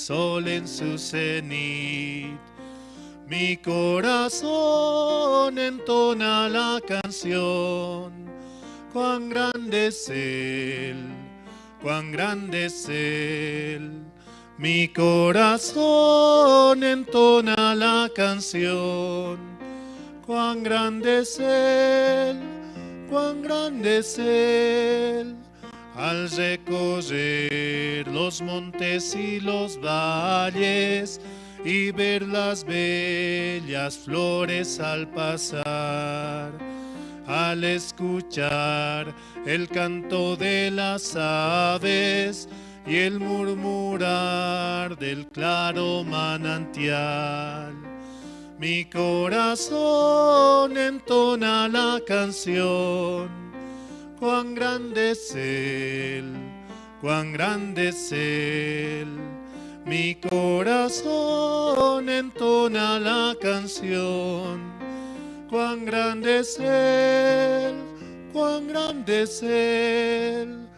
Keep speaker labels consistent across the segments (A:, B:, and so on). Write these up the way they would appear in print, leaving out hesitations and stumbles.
A: sol en su cenit. Mi corazón entona la canción, cuán grande es Él, cuán grande es Él. Mi corazón entona la canción, cuán grande es Él, cuán grande es Él. Al recorrer los montes y los valles y ver las bellas flores al pasar, al escuchar el canto de las aves y el murmurar del claro manantial, mi corazón entona la canción, cuán grande es Él, cuán grande es Él. Mi corazón entona la canción, cuán grande es Él, cuán grande es Él.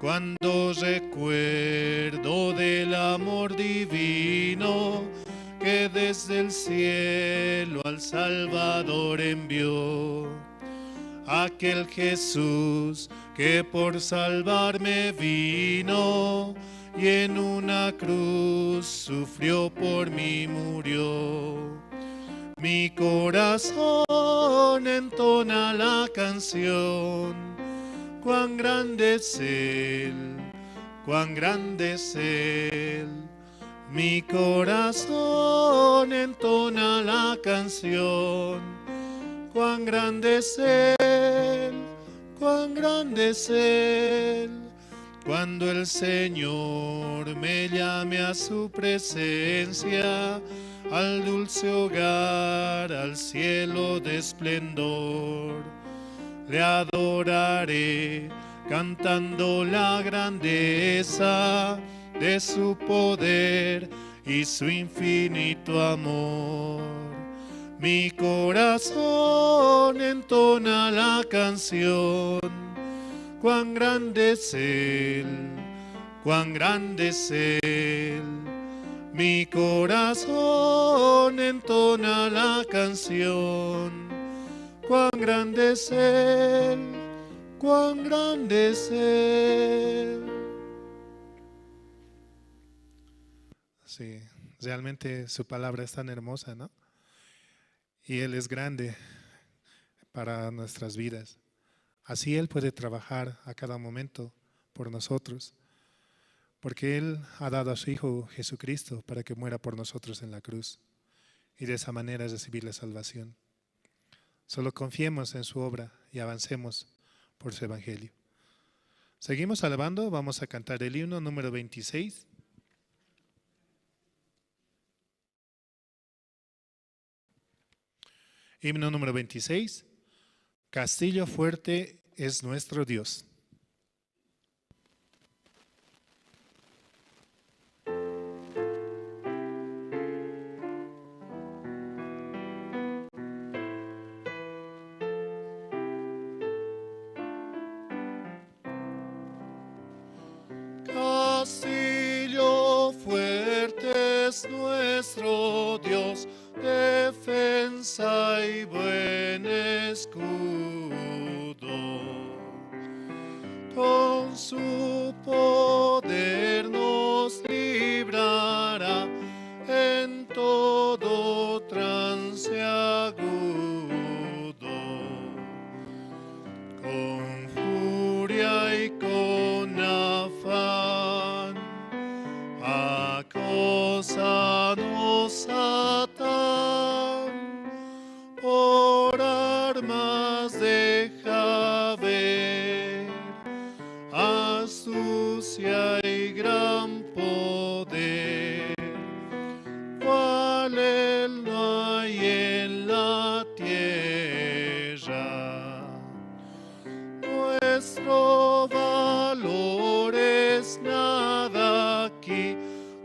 A: Cuando recuerdo del amor divino que desde el cielo al Salvador envió, aquel Jesús que por salvarme vino y en una cruz sufrió por mí, murió. Mi corazón entona la canción, cuán grande es Él, cuán grande es Él. Mi corazón entona la canción, cuán grande es Él, cuán grande es Él. Cuando el Señor me llame a su presencia, al dulce hogar, al cielo de esplendor, le adoraré cantando la grandeza de su poder y su infinito amor. Mi corazón entona la canción, cuán grande es Él, cuán grande es Él. Mi corazón entona la canción, cuán grande es Él, cuán grande es Él. Sí, realmente su palabra es tan hermosa, ¿no? Y Él es grande para nuestras vidas. Así Él puede trabajar a cada momento por nosotros, porque Él ha dado a su Hijo Jesucristo para que muera por nosotros en la cruz y de esa manera recibir la salvación. Solo confiemos en su obra y avancemos por su evangelio. Seguimos alabando, vamos a cantar el himno número 26. Himno número 26. Castillo fuerte es nuestro Dios. Castillo fuerte es nuestro Dios, defensa y buen escudo. Con su poder nos librará en todo trance agudo. Con furia y con afán acósanos Satán, por armas deja ver astucia y gran poder, cual él no hay en la tierra. Nuestro valor es nada aquí,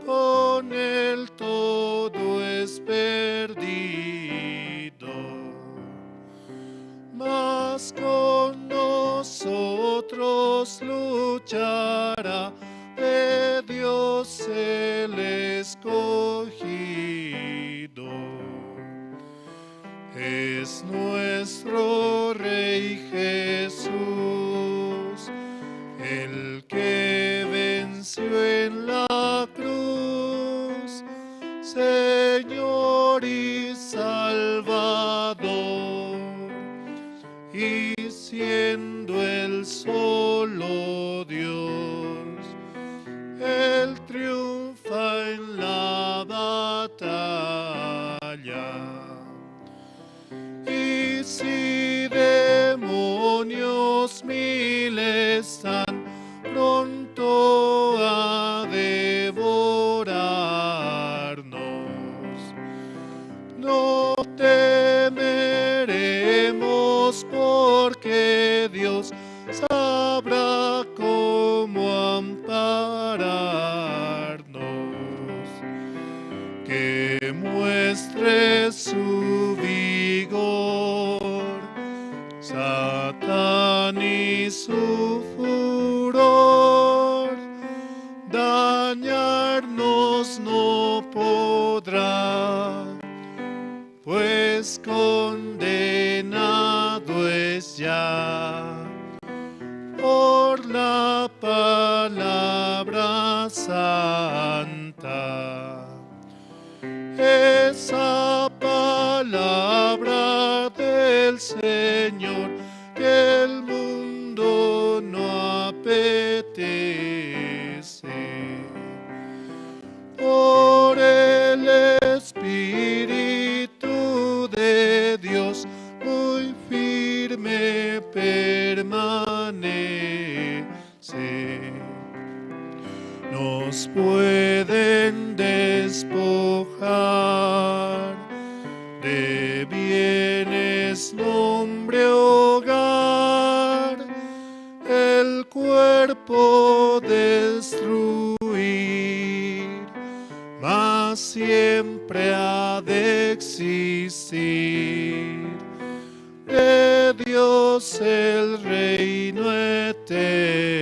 A: con él todo es Es nuestro Rey Jesús, el que venció en la cruz, Señor y Salvador, y siendo el solo Dios, Él triunfa en la batalla. Y si demonios miles están pronto a devorarnos, no temeremos porque Dios sabrá cómo ampararnos. Que muestre su vigor, Satán y su furor, dañarnos no podrá, pues condenado es ya por la palabra santa. Esa palabra del Señor que el mundo no apetece. Por el Espíritu de Dios muy firme permanece. Nos pueden despojar de bienes, nombre, hogar, el cuerpo destruir, mas siempre ha de existir de Dios el reino eterno.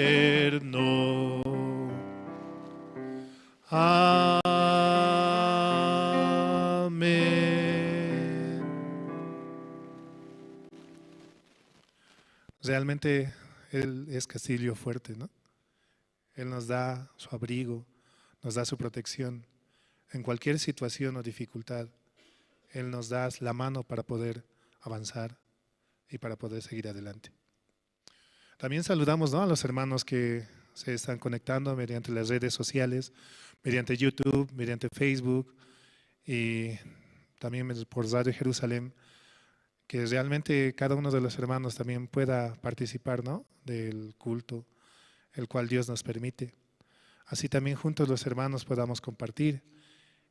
A: Amén. Realmente Él es castillo fuerte, ¿no? Él nos da su abrigo, nos da su protección. En cualquier situación o dificultad, Él nos da la mano para poder avanzar y para poder seguir adelante. También saludamos, ¿no?, a los hermanos que se están conectando mediante las redes sociales, mediante YouTube, mediante Facebook y también por Radio Jerusalén, que realmente cada uno de los hermanos también pueda participar, ¿no?, del culto, el cual Dios nos permite. Así también juntos los hermanos podamos compartir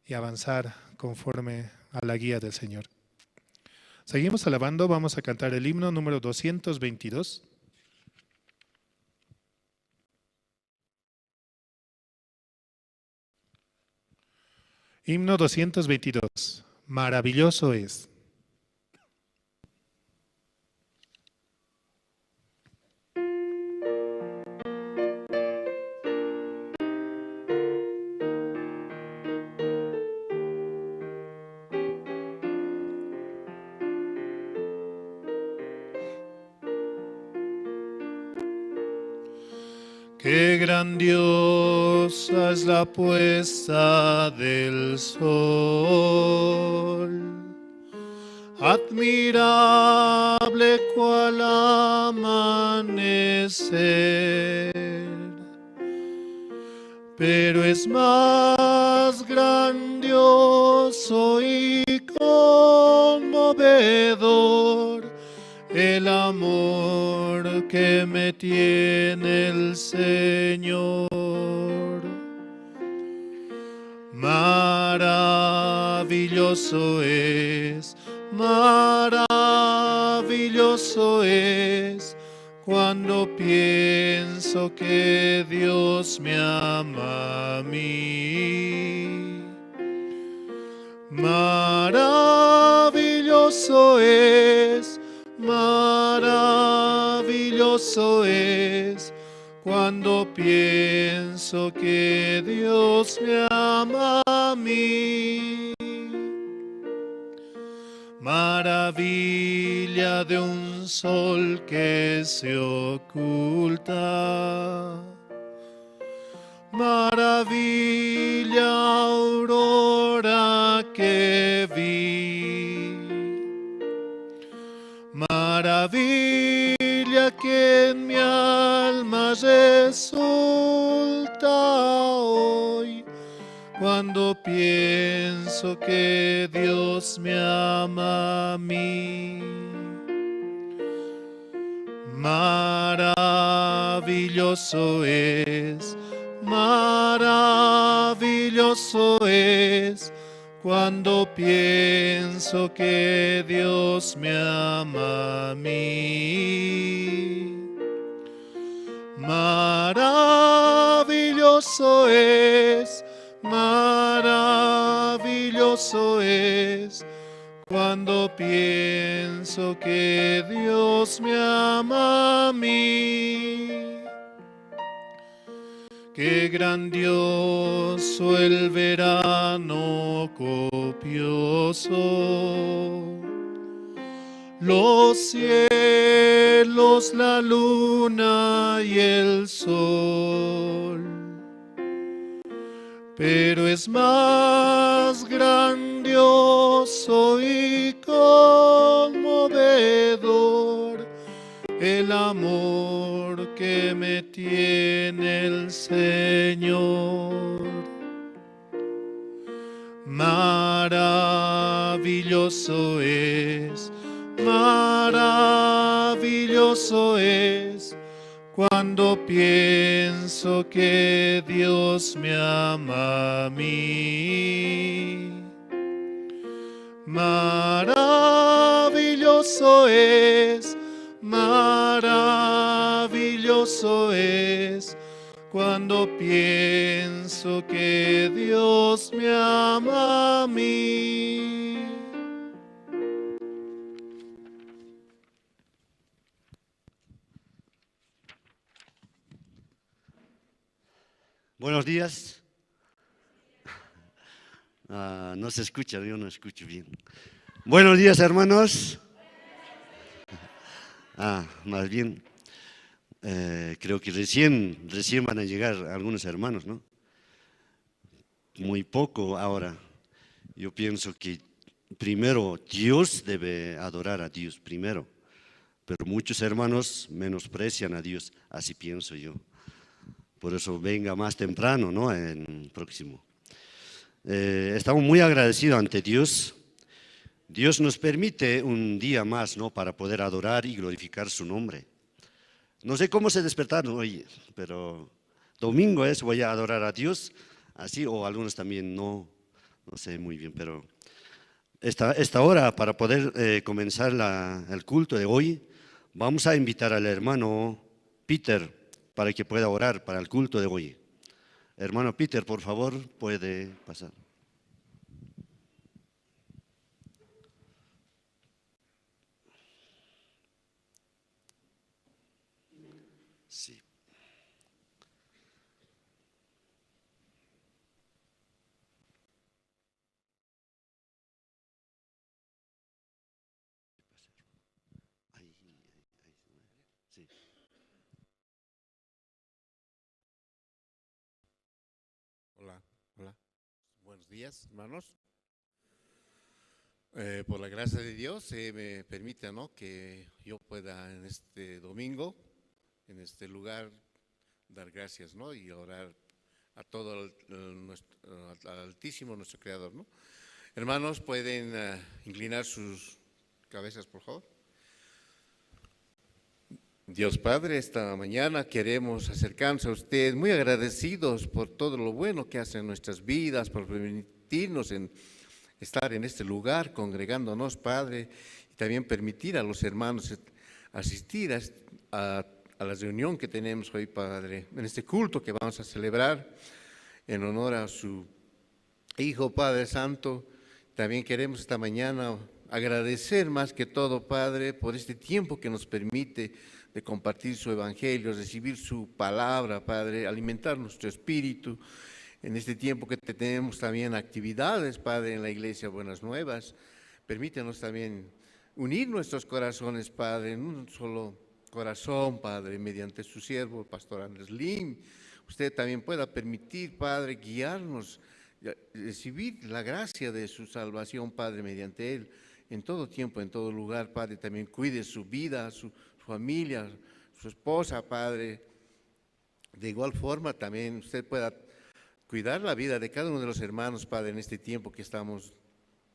A: y avanzar conforme a la guía del Señor. Seguimos alabando, vamos a cantar el himno número 222. Himno 222, maravilloso es. Qué grandiosa es la puesta del sol, admirable cual amanecer, pero es más grandioso y conmovedor el amor que me tiene el Señor. Maravilloso es, maravilloso es, cuando pienso que Dios me ama a mí. Maravilloso es, maravilloso es, cuando pienso que Dios me ama a mí. Maravilla de un sol que se oculta. Maravilla aurora que vi. Maravilla que en mi alma resulta hoy cuando pienso que Dios me ama a mí. Maravilloso es, maravilloso es cuando pienso que Dios me ama a mí. Maravilloso es, maravilloso es cuando pienso que Dios me ama a mí. Qué grandioso el verano copioso, los cielos, la luna y el sol. Pero es más grandioso y conmovedor el amor que me tiene el Señor. Maravilloso es, maravilloso es cuando pienso que Dios me ama a mí. Maravilloso es, maravilloso es cuando pienso que Dios me ama a mí.
B: Buenos días. No se escucha, yo no escucho bien. Buenos días, hermanos. Más bien, creo que recién van a llegar algunos hermanos, ¿no? Muy poco ahora. Yo pienso que primero Dios debe adorar a Dios primero, pero muchos hermanos menosprecian a Dios, así pienso yo. Por eso venga más temprano, ¿no? En próximo. Estamos muy agradecidos ante Dios. Dios nos permite un día más, ¿no? Para poder adorar y glorificar su nombre. No sé cómo se despertaron hoy, pero domingo es, voy a adorar a Dios, así, o algunos también no sé muy bien, pero esta hora para poder comenzar el culto de hoy, vamos a invitar al hermano Peter para que pueda orar para el culto de hoy. Hermano Peter, por favor, puede pasar. Sí. Ahí, sí.
C: Hola, hola. Buenos días, hermanos. Por la gracia de Dios, me permite, ¿no?, que yo pueda en este domingo, en este lugar, dar gracias, ¿no?, y orar a todo al Altísimo, nuestro Creador, ¿no? Hermanos, pueden inclinar sus cabezas, por favor. Dios Padre, esta mañana queremos acercarnos a usted muy agradecidos por todo lo bueno que hace en nuestras vidas, por permitirnos estar en este lugar congregándonos, Padre, y también permitir a los hermanos asistir a la reunión que tenemos hoy, Padre, en este culto que vamos a celebrar en honor a su Hijo, Padre Santo. También queremos esta mañana agradecer más que todo, Padre, por este tiempo que nos permite de compartir su evangelio, recibir su palabra, Padre, alimentar nuestro espíritu. En este tiempo que tenemos también actividades, Padre, en la iglesia Buenas Nuevas, Permítenos también unir nuestros corazones, Padre, en un solo corazón, Padre, mediante su siervo, el pastor Andrés Lim. Usted también pueda permitir, Padre, guiarnos, recibir la gracia de su salvación, Padre, mediante él, en todo tiempo, en todo lugar, Padre. También cuide su vida, su familia, su esposa, Padre. De igual forma, también usted pueda cuidar la vida de cada uno de los hermanos, Padre, en este tiempo que estamos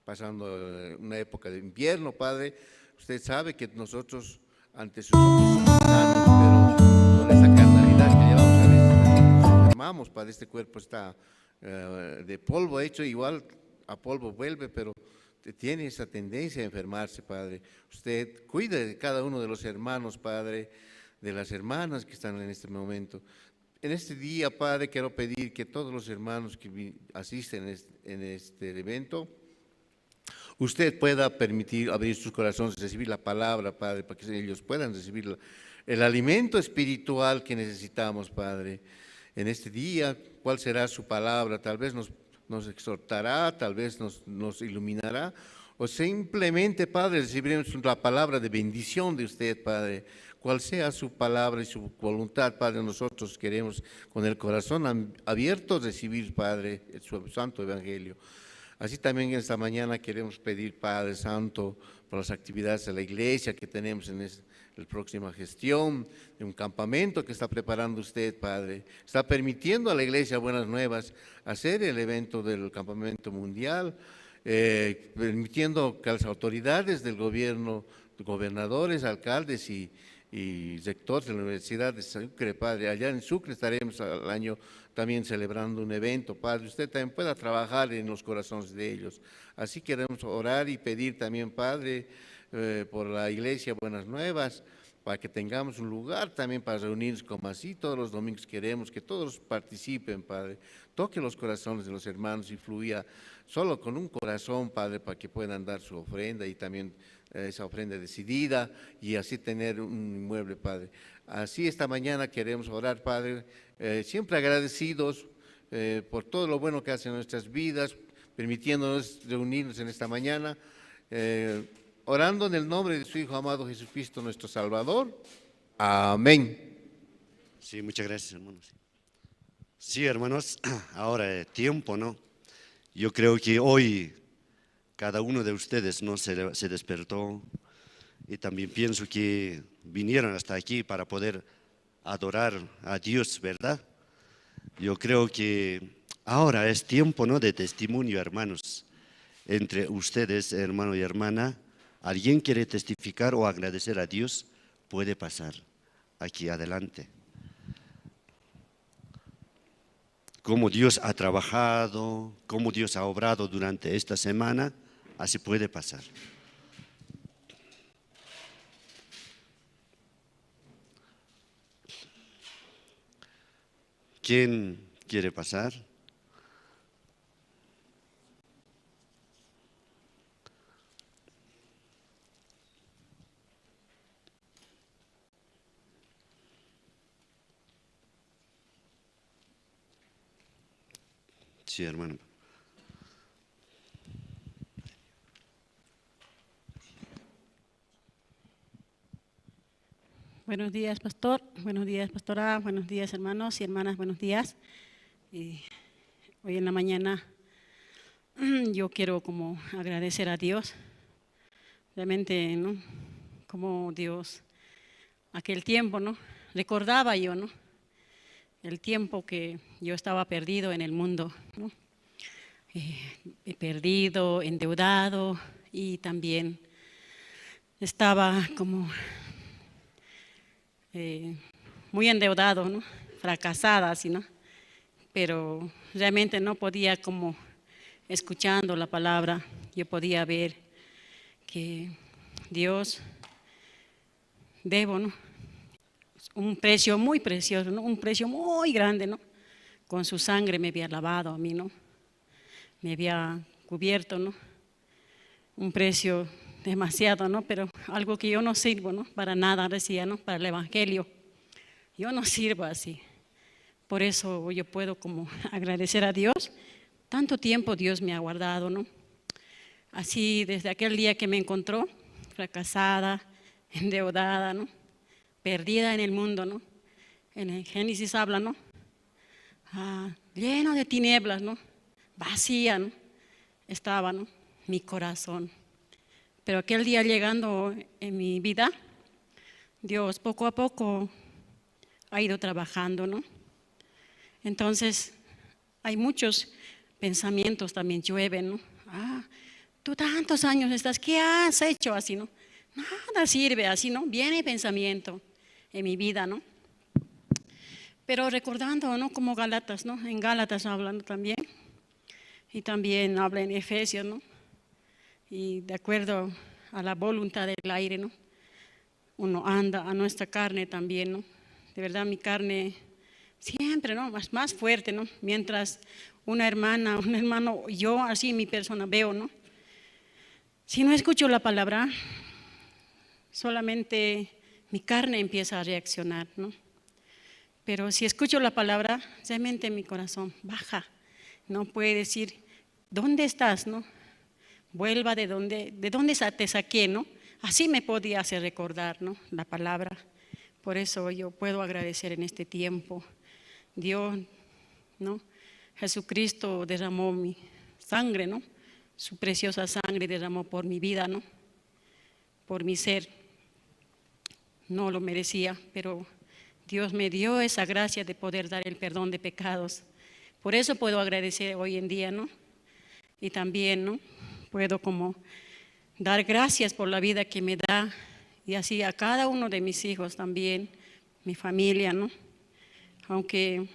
C: pasando, una época de invierno, Padre. Usted sabe que nosotros ante sus ojos somos sanos, pero con esa carnalidad que llevamos a veces nos enfermamos, Padre. Este cuerpo está de polvo hecho, igual a polvo vuelve, pero tiene esa tendencia a enfermarse, Padre. Usted cuide de cada uno de los hermanos, Padre, de las hermanas que están en este momento. En este día, Padre, quiero pedir que todos los hermanos que asisten en este evento, usted pueda permitir abrir sus corazones, recibir la palabra, Padre, para que ellos puedan recibir el alimento espiritual que necesitamos, Padre. En este día, ¿cuál será su palabra? Tal vez nos exhortará, tal vez nos iluminará, o simplemente, Padre, recibiremos la palabra de bendición de usted, Padre. Cual sea su palabra y su voluntad, Padre, nosotros queremos con el corazón abierto recibir, Padre, su santo evangelio. Así también esta mañana queremos pedir, Padre Santo, por las actividades de la iglesia que tenemos en la próxima gestión, de un campamento que está preparando usted, Padre. Está permitiendo a la iglesia Buenas Nuevas hacer el evento del campamento mundial, permitiendo que las autoridades del gobierno, gobernadores, alcaldes y rectores de la Universidad de Sucre, Padre. Allá en Sucre estaremos al año también celebrando un evento, Padre. Usted también pueda trabajar en los corazones de ellos. Así queremos orar y pedir también, Padre, por la iglesia Buenas Nuevas, para que tengamos un lugar también para reunirnos como así todos los domingos queremos que todos participen, Padre. Toque los corazones de los hermanos y fluya solo con un corazón, Padre, para que puedan dar su ofrenda y también esa ofrenda decidida y así tener un inmueble, Padre. Así esta mañana queremos orar, Padre, siempre agradecidos por todo lo bueno que hace en nuestras vidas, permitiéndonos reunirnos en esta mañana, orando en el nombre de su Hijo amado Jesucristo, nuestro Salvador. Amén.
B: Sí, muchas gracias, hermanos. Sí, hermanos, ahora es tiempo, ¿no? Yo creo que hoy cada uno de ustedes, ¿no?, se despertó, y también pienso que vinieron hasta aquí para poder adorar a Dios, ¿verdad? Yo creo que ahora es tiempo, ¿no?, de testimonio, hermanos, entre ustedes, hermano y hermana. ¿Alguien quiere testificar o agradecer a Dios? Puede pasar aquí adelante. Cómo Dios ha trabajado, cómo Dios ha obrado durante esta semana, así puede pasar. ¿Quién quiere pasar? Sí, hermano.
D: Buenos días, pastor. Buenos días, pastora. Buenos días, hermanos y hermanas. Buenos días. Hoy en la mañana yo quiero como agradecer a Dios. Realmente, ¿no? Como Dios, aquel tiempo, ¿no? Recordaba yo, ¿no? El tiempo que yo estaba perdido en el mundo, ¿no? Perdido, endeudado, y también estaba como muy endeudado, ¿no? Fracasada, así, ¿no? Pero realmente no podía, como escuchando la palabra, yo podía ver que Dios debo, ¿no? Un precio muy precioso, ¿no? Un precio muy grande, ¿no? Con su sangre me había lavado a mí, ¿no? Me había cubierto, ¿no? Un precio demasiado, ¿no? Pero algo que yo no sirvo, ¿no? Para nada, decía, ¿no? Para el evangelio. Yo no sirvo así. Por eso yo puedo como agradecer a Dios. Tanto tiempo Dios me ha guardado, ¿no? Así desde aquel día que me encontró, fracasada, endeudada, ¿no? Perdida en el mundo, ¿no? En el Génesis habla, ¿no? Ah, lleno de tinieblas, ¿no? Vacía, ¿no? Estaba, ¿no? Mi corazón. Pero aquel día llegando en mi vida, Dios poco a poco ha ido trabajando, ¿no? Entonces, hay muchos pensamientos también llueven, ¿no? Ah, tú tantos años estás, ¿qué has hecho así, no? Nada sirve así, ¿no? Viene pensamiento en mi vida, ¿no? Pero recordando, ¿no? Como Gálatas, ¿no? En Gálatas hablan también. Y también habla en Efesios, ¿no? Y de acuerdo a la voluntad del aire, ¿no? Uno anda a nuestra carne también, ¿no? De verdad, mi carne siempre, ¿no? Más fuerte, ¿no? Mientras una hermana, un hermano, yo así mi persona veo, ¿no? Si no escucho la palabra, solamente mi carne empieza a reaccionar, ¿no? Pero si escucho la palabra, realmente mi corazón baja, no puede decir, ¿dónde estás, no? Vuelva de donde te saqué, ¿no? Así me podía hacer recordar, ¿no? La palabra. Por eso yo puedo agradecer en este tiempo. Dios, ¿no? Jesucristo derramó mi sangre, ¿no? Su preciosa sangre derramó por mi vida, ¿no? Por mi ser. No lo merecía, pero Dios me dio esa gracia de poder dar el perdón de pecados. Por eso puedo agradecer hoy en día, ¿no? Y también, ¿no? Puedo como dar gracias por la vida que me da y así a cada uno de mis hijos también, mi familia, ¿no? Aunque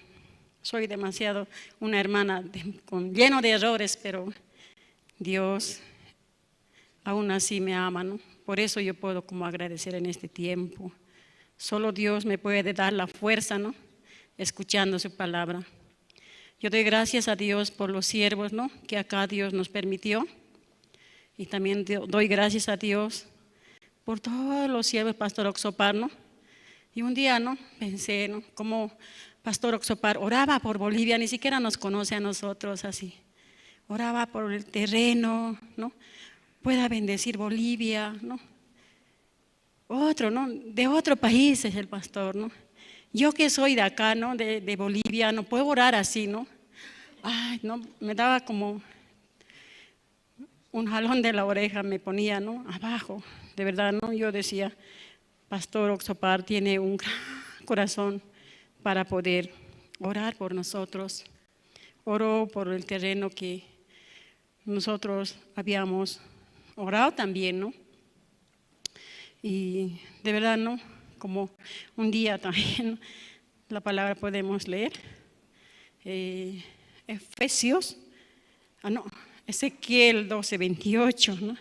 D: soy demasiado una hermana lleno de errores, pero Dios aún así me ama, ¿no? Por eso yo puedo como agradecer en este tiempo. Solo Dios me puede dar la fuerza, ¿no? Escuchando su palabra. Yo doy gracias a Dios por los siervos, ¿no? Que acá Dios nos permitió. Y también doy gracias a Dios por todos los siervos, Pastor Oxopar, ¿no? Y un día, ¿no? Pensé, ¿no? Como Pastor Oxopar oraba por Bolivia, ni siquiera nos conoce a nosotros así. Oraba por el terreno, ¿no? Pueda bendecir Bolivia, ¿no? Otro, ¿no? De otro país es el pastor, ¿no? Yo que soy de acá, ¿no? De Bolivia, no puedo orar así, ¿no? Ay, no, me daba como un jalón de la oreja, me ponía, ¿no? Abajo, de verdad, ¿no? Yo decía, Pastor Oxopar tiene un gran corazón para poder orar por nosotros. Oró por el terreno que nosotros habíamos orado también, ¿no? Y de verdad, ¿no? Como un día también la palabra podemos leer. Efesios, Ezequiel 12:28, ¿no?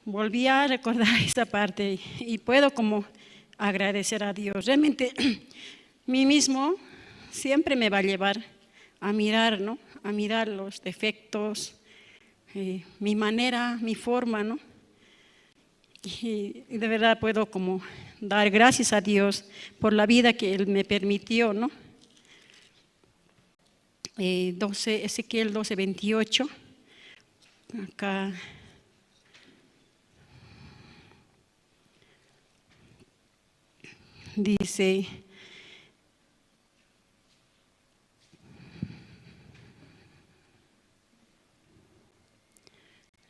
D: Volví a recordar esa parte y puedo como agradecer a Dios. Realmente, mí mismo siempre me va a llevar a mirar, ¿no? A mirar los defectos, mi manera, mi forma, ¿no? Y de verdad puedo como dar gracias a Dios por la vida que Él me permitió, ¿no? Ezequiel 12:28, acá. Dice,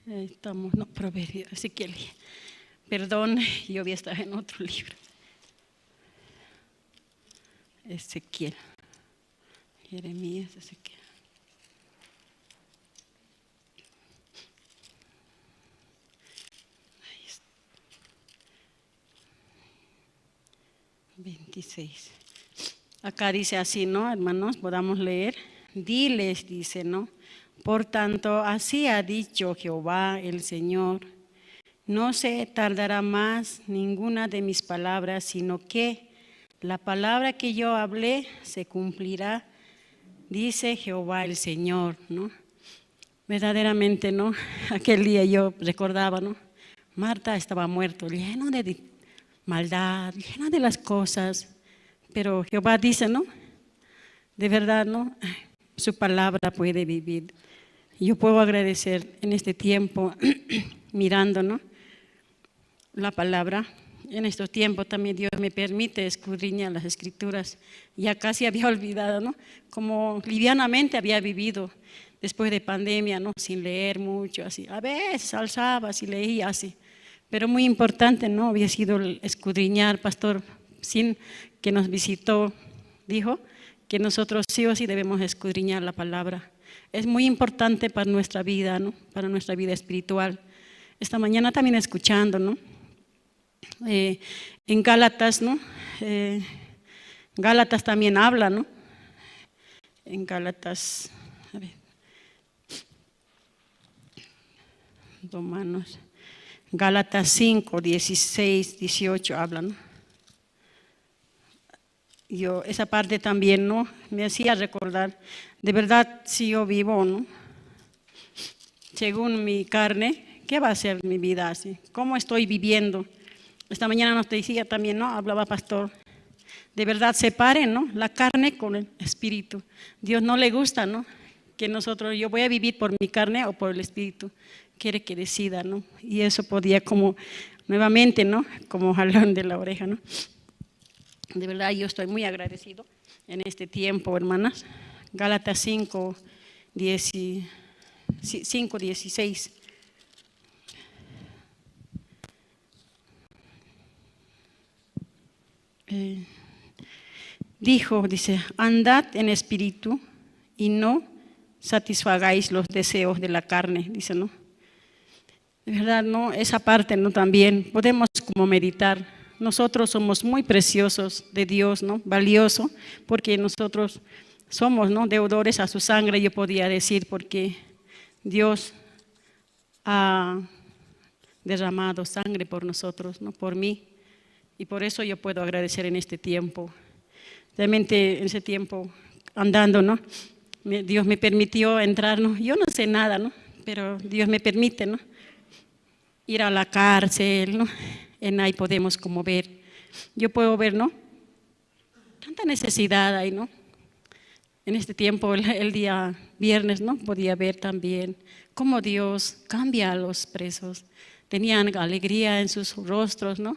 D: estamos, no, Proverbios, Ezequiel, perdón, yo había estado en otro libro. Ezequiel, Jeremías, Ezequiel. Ahí está. 26. Acá dice así, ¿no, hermanos? Podamos leer. Diles, dice, ¿no? Por tanto, así ha dicho Jehová el Señor, no se tardará más ninguna de mis palabras, sino que la palabra que yo hablé se cumplirá, dice Jehová el Señor, ¿no? Verdaderamente, ¿no? Aquel día yo recordaba, ¿no? Marta estaba muerto, lleno de maldad, llena de las cosas, pero Jehová dice, ¿no? De verdad, ¿no? Su palabra puede vivir. Yo puedo agradecer en este tiempo, mirando, ¿no?, la palabra. En estos tiempos también Dios me permite escudriñar las escrituras. Ya casi había olvidado, ¿no?, como livianamente había vivido después de pandemia, ¿no?, sin leer mucho, así. A veces alzaba, así leía, así. Pero muy importante, ¿no?, había sido el escudriñar. Pastor Sin, que nos visitó, dijo que nosotros sí o sí debemos escudriñar la palabra. Es muy importante para nuestra vida, ¿no?, para nuestra vida espiritual. Esta mañana también escuchando, ¿no?, en Gálatas, ¿no?, Gálatas también habla, ¿no?, en Gálatas, a ver, Romanos, Gálatas 5, 16, 18 habla, ¿no? Yo esa parte también, ¿no?, me hacía recordar, de verdad, si yo vivo, ¿no?, según mi carne, ¿qué va a ser mi vida así? ¿Cómo estoy viviendo? Esta mañana nos decía también, ¿no?, hablaba pastor, de verdad separen, ¿no?, la carne con el espíritu. Dios no le gusta, ¿no?, que nosotros, yo voy a vivir por mi carne o por el espíritu. Quiere que decida, ¿no? Y eso podía como nuevamente, ¿no?, como jalón de la oreja, ¿no? De verdad yo estoy muy agradecido en este tiempo, hermanas. Gálatas 5, 5, 16. Dijo, dice, andad en espíritu y no satisfagáis los deseos de la carne, dice, ¿no? De verdad, ¿no? Esa parte, ¿no? También podemos como meditar. Nosotros somos muy preciosos de Dios, ¿no? Valioso, porque nosotros somos, ¿no?, deudores a su sangre, yo podía decir, porque Dios ha derramado sangre por nosotros, ¿no?, por mí. Y por eso yo puedo agradecer en este tiempo. Realmente en ese tiempo andando, ¿no?, Dios me permitió entrar, ¿no? Yo no sé nada, ¿no?, pero Dios me permite, ¿no?, ir a la cárcel, ¿no? En ahí podemos como ver. Yo puedo ver, ¿no?, tanta necesidad ahí, ¿no? En este tiempo, el día viernes, ¿no?, podía ver también cómo Dios cambia a los presos. Tenían alegría en sus rostros, ¿no?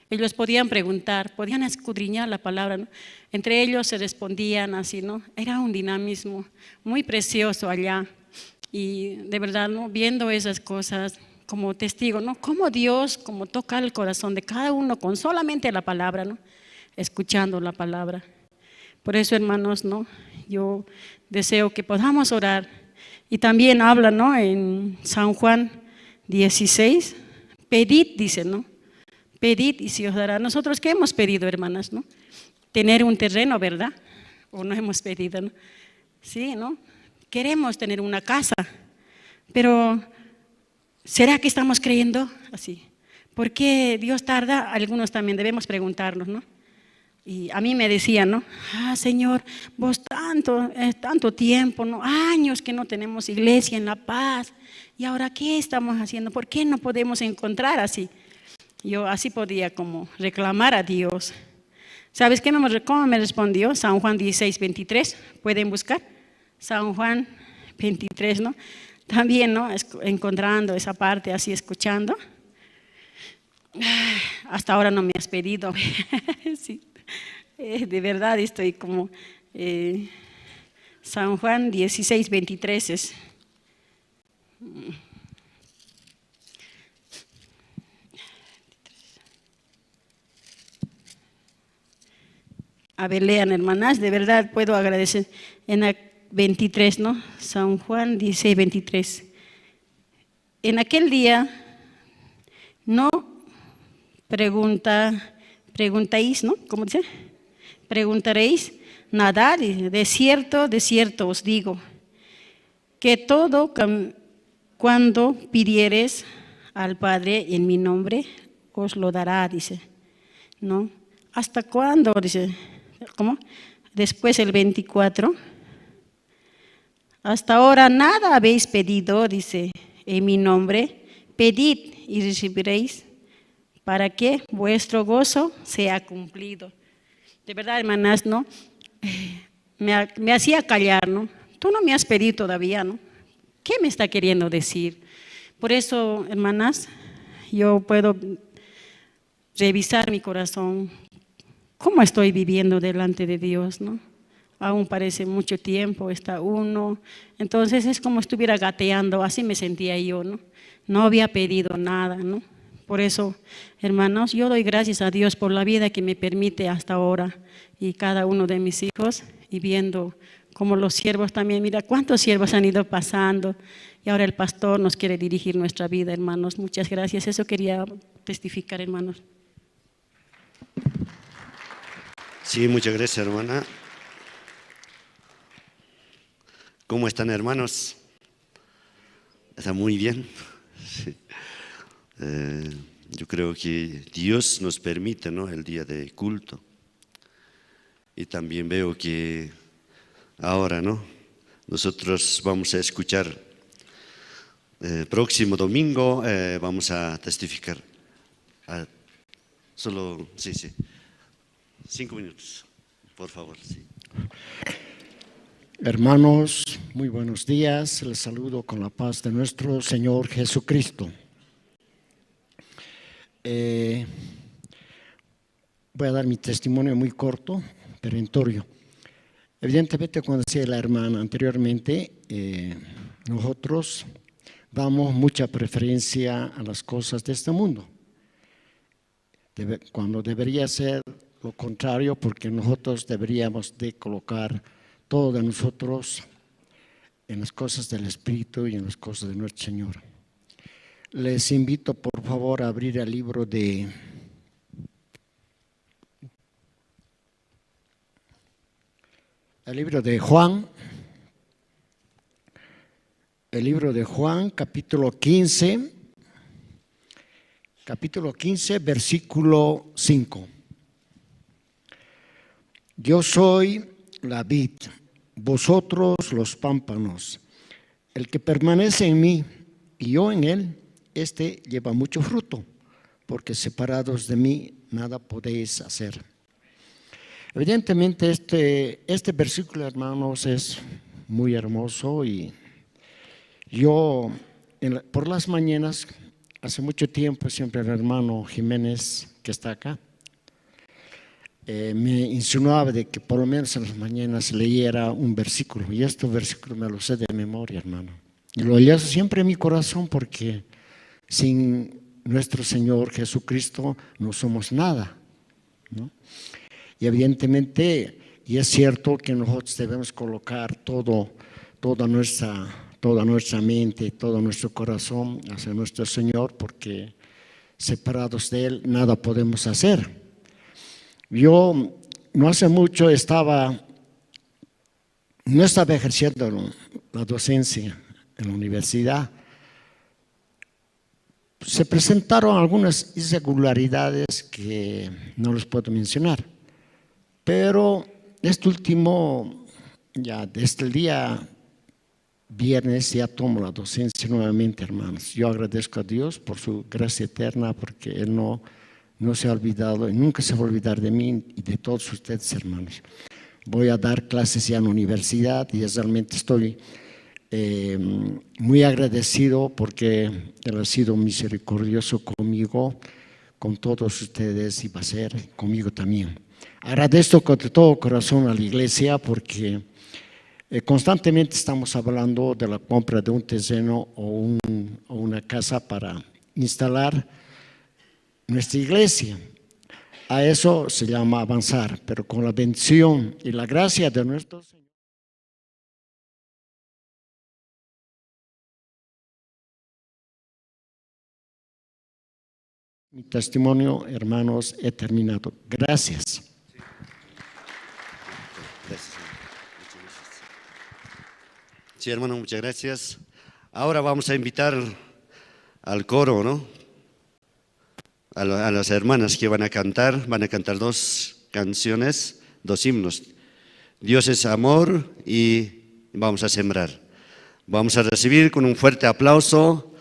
D: Ellos podían preguntar, podían escudriñar la palabra, ¿no? Entre ellos se respondían así, ¿no? Era un dinamismo muy precioso allá. Y de verdad, ¿no?, viendo esas cosas como testigo, ¿no?, cómo Dios como toca el corazón de cada uno con solamente la palabra, ¿no?, escuchando la palabra. Por eso, hermanos, ¿no?, yo deseo que podamos orar. Y también habla, ¿no?, en San Juan 16, pedid, dice, ¿no?, pedid y se os dará. Nosotros, ¿qué hemos pedido, hermanas, no? Tener un terreno, ¿verdad? O no hemos pedido, ¿no? Sí, ¿no? Queremos tener una casa, pero ¿será que estamos creyendo así? ¿Por qué Dios tarda? Algunos también debemos preguntarnos, ¿no? Y a mí me decían, ¿no? Ah, Señor, vos tanto tiempo, ¿no? Años que no tenemos iglesia en La Paz. ¿Y ahora qué estamos haciendo? ¿Por qué no podemos encontrar así? Yo así podía como reclamar a Dios. ¿Sabes qué? ¿Cómo me respondió? San Juan 16, 23. ¿Pueden buscar? San Juan 23, ¿no? También, ¿no? Encontrando esa parte, así escuchando. Hasta ahora no me has pedido. Sí. De verdad estoy como San Juan 16, 23 es. A ver, lean, hermanas, de verdad puedo agradecer. En el 23, ¿no? San Juan 16, 23. En aquel día no preguntáis, ¿no? ¿Cómo dice? Preguntaréis nada, de cierto os digo, que todo cuando pidieres al Padre en mi nombre, os lo dará, dice, ¿no? ¿Hasta cuándo? Dice, ¿cómo? Después el 24. Hasta ahora nada habéis pedido, dice, en mi nombre, pedid y recibiréis, para que vuestro gozo sea cumplido. De verdad, hermanas, ¿no? Me hacía callar, ¿no? Tú no me has pedido todavía, ¿no? ¿Qué me está queriendo decir? Por eso, hermanas, yo puedo revisar mi corazón, cómo estoy viviendo delante de Dios, ¿no? Aún parece mucho tiempo, está uno. Entonces es como estuviera gateando, así me sentía yo, ¿no? No había pedido nada, ¿no? Por eso, hermanos, yo doy gracias a Dios por la vida que me permite hasta ahora y cada uno de mis hijos, y viendo cómo los siervos también, mira cuántos siervos han ido pasando y ahora el pastor nos quiere dirigir nuestra vida, hermanos. Muchas gracias, eso quería testificar, hermanos.
B: Sí, muchas gracias, hermana. ¿Cómo están, hermanos? ¿Está muy bien? Sí. Yo creo que Dios nos permite, ¿no?, el día de culto. Y también veo que ahora, ¿no?, nosotros vamos a escuchar próximo domingo, vamos a testificar. Solo, sí, 5 minutos, por favor. Sí.
E: Hermanos, muy buenos días. Les saludo con la paz de nuestro Señor Jesucristo. Voy a dar mi testimonio muy corto, perentorio. Evidentemente, como decía la hermana anteriormente, nosotros damos mucha preferencia a las cosas de este mundo, cuando debería ser lo contrario, porque nosotros deberíamos de colocar todo de nosotros en las cosas del Espíritu y en las cosas de nuestro Señor. Les invito por favor a abrir el libro de Juan, el libro de Juan, capítulo 15, versículo 5. Yo soy la vid, vosotros los pámpanos. El que permanece en mí y yo en él, este lleva mucho fruto, porque separados de mí nada podéis hacer. Evidentemente este versículo, hermanos, es muy hermoso y yo por las mañanas, hace mucho tiempo, siempre el hermano Jiménez, que está acá, me insinuaba de que por lo menos en las mañanas leyera un versículo, y este versículo me lo sé de memoria, hermano. Y lo leo siempre en mi corazón, porque sin nuestro Señor Jesucristo no somos nada, ¿no? Y evidentemente, y es cierto que nosotros debemos colocar toda nuestra mente, todo nuestro corazón hacia nuestro Señor, porque separados de Él nada podemos hacer. Yo no hace mucho no estaba ejerciendo la docencia en la universidad. Se presentaron algunas irregularidades que no les puedo mencionar, pero este último, ya desde el día viernes ya tomo la docencia nuevamente, hermanos. Yo agradezco a Dios por su gracia eterna, porque Él no se ha olvidado y nunca se va a olvidar de mí y de todos ustedes, hermanos. Voy a dar clases ya en la universidad y realmente estoy muy agradecido porque Él ha sido misericordioso conmigo, con todos ustedes, y va a ser conmigo también. Agradezco con todo corazón a la iglesia porque constantemente estamos hablando de la compra de un terreno o una casa para instalar nuestra iglesia. A eso se llama avanzar, pero con la bendición y la gracia de nuestro Señor. Mi testimonio, hermanos, he terminado. Gracias.
B: Gracias. Sí, hermano, muchas gracias. Ahora vamos a invitar al coro, ¿no? A las hermanas que van a cantar dos canciones, dos himnos. Dios es amor y vamos a sembrar. Vamos a recibir con un fuerte aplauso.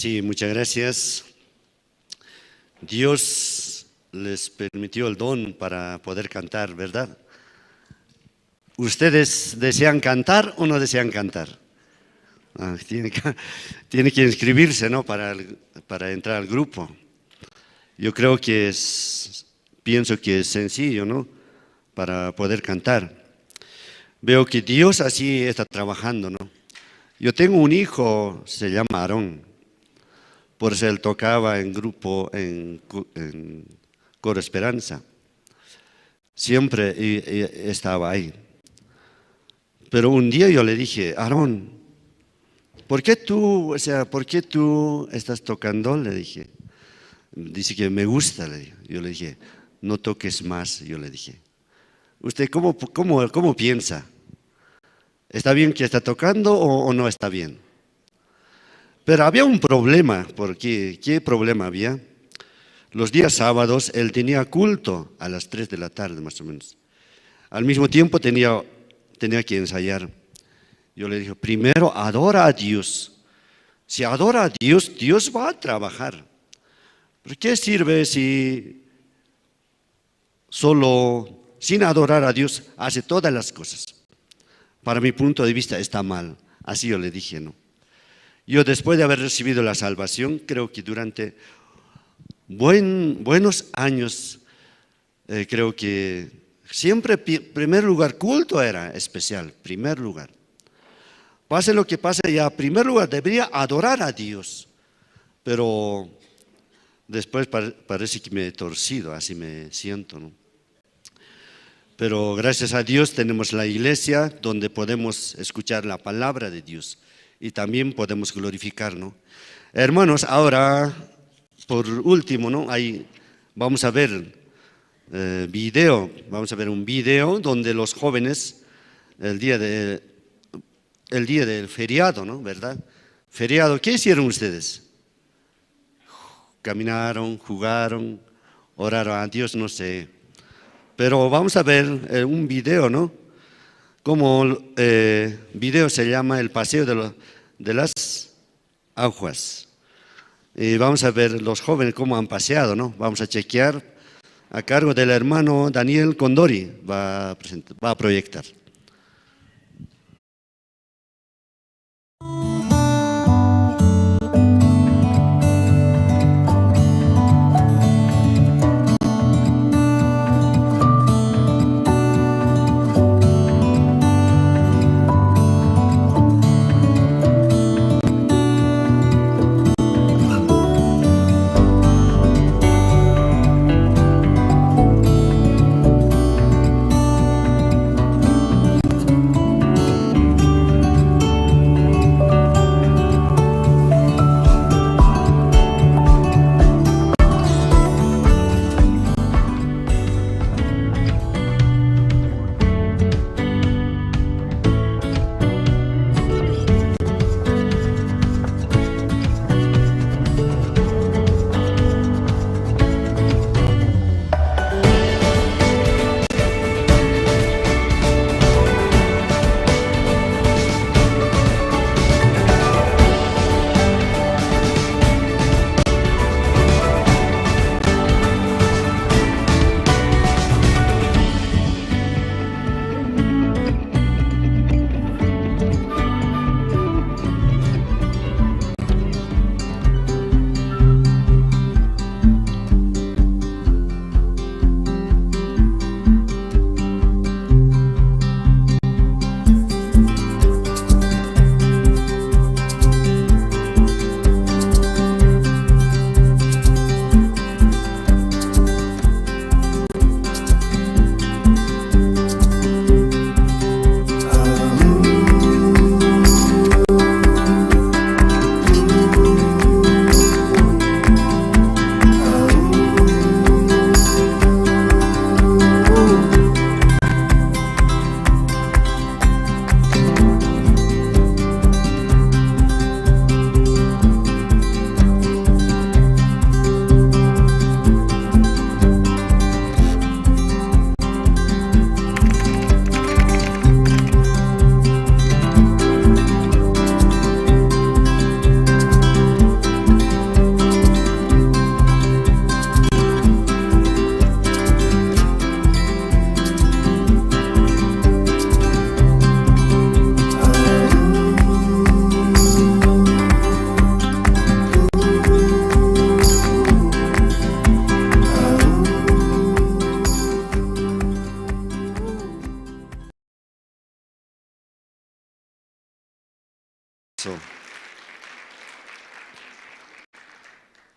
B: Sí, muchas gracias. Dios les permitió el don para poder cantar, ¿verdad? ¿Ustedes desean cantar o no desean cantar? Ah, tiene que inscribirse, ¿no? Para entrar al grupo. Yo creo que pienso que es sencillo, ¿no? Para poder cantar. Veo que Dios así está trabajando, ¿no? Yo tengo un hijo, se llama Aarón. Por eso él tocaba en grupo, en Coro Esperanza. Siempre estaba ahí. Pero un día yo le dije, Aarón, ¿por qué tú, por qué tú estás tocando? Le dije. Dice que me gusta, le dije. Yo le dije, no toques más, yo le dije. ¿Usted cómo piensa? ¿Está bien que está tocando o no está bien? Pero había un problema, porque ¿qué problema había? Los días sábados él tenía culto a las 3 de la tarde más o menos. Al mismo tiempo tenía que ensayar. Yo le dije, primero adora a Dios. Si adora a Dios, Dios va a trabajar. ¿Pero qué sirve si solo sin adorar a Dios hace todas las cosas? Para mi punto de vista está mal. Así yo le dije, ¿no? Yo después de haber recibido la salvación, creo que durante buenos años, creo que siempre, primer lugar, culto era especial, primer lugar. Pase lo que pase, ya primer lugar debería adorar a Dios. Pero después parece que me he torcido, así me siento, ¿no? Pero gracias a Dios tenemos la iglesia donde podemos escuchar la palabra de Dios y también podemos glorificar, ¿no? Hermanos, ahora, por último, ¿no? Ahí vamos a ver video, vamos a ver un video donde los jóvenes, el día del feriado, ¿no? ¿Verdad? Feriado, ¿qué hicieron ustedes? Caminaron, jugaron, oraron a Dios, no sé. Pero vamos a ver un video, ¿no? Como video se llama El Paseo de las Aguas. Y vamos a ver los jóvenes cómo han paseado, ¿no? Vamos a chequear a cargo del hermano Daniel Condori, va a proyectar.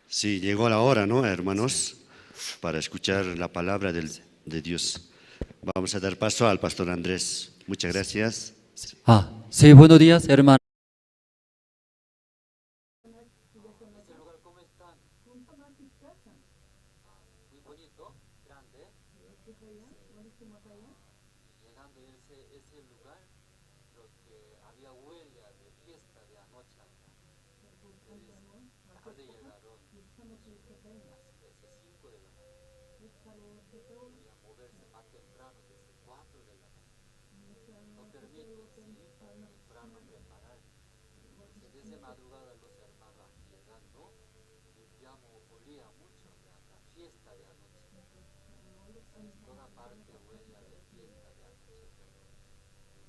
B: Sí, llegó la hora, ¿no, hermanos? Para escuchar la palabra de Dios. Vamos a dar paso al pastor Andrés. Muchas gracias.
F: Ah, sí, buenos días, hermano.
G: Este lugar, ¿cómo están? Muy bonito, grande. Llegando a ese lugar, lo que había huella de fiesta de anoche acá. Tarde llegaron, las 5 de la mañana. Querían moverse más temprano, desde 4 de la mañana. No permiten, sí, para temprano preparar. Entonces, desde madrugada los hermanos aquí llegando, limpiamos, olía mucho de la fiesta de anoche. Sí, toda parte huele a de fiesta de anoche, pero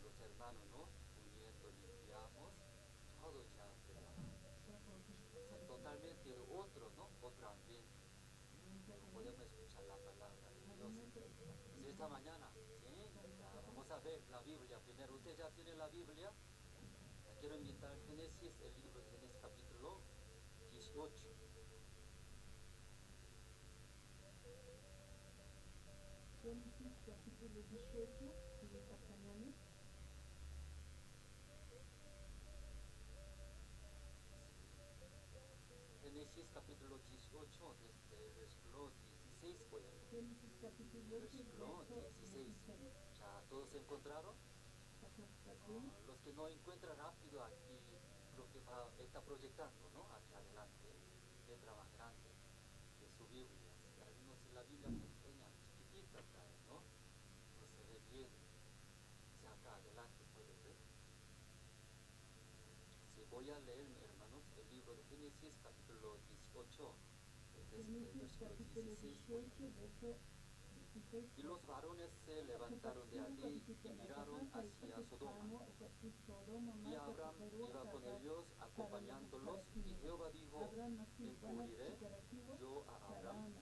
G: los hermanos, ¿no? Uniendo, limpiamos, todo ya preparado. Sí, totalmente otro, ¿no? Otro ambiente. Pero podemos escuchar la palabra de Dios. Sí, esta mañana, ¿sí? Ya vamos a ver la Biblia primero. ¿Usted ya tiene la Biblia? Ya quiero invitar Génesis, el libro de Génesis capítulo 18.
H: Génesis capítulo 18,
G: Génesis capítulo 18, desde el versículo 16 voy a leer.
H: Génesis capítulo
G: Versículo 16. ¿Ya todos se encontraron? Los que no encuentran rápido aquí, lo que va, está proyectando, ¿no? Aquí adelante, letra más grande que su Biblia. Si algunos la Biblia pequeña, chiquitita trae, ¿no? No se ve bien. Si acá adelante puede ver. Si voy a leer, hermanos, el libro de Génesis capítulo 18, desde el versículo 16 voy a leer. Y los varones se levantaron de allí y miraron hacia Sodoma. Y Abraham iba con ellos acompañándolos, y Jehová dijo: encubriré yo a Abraham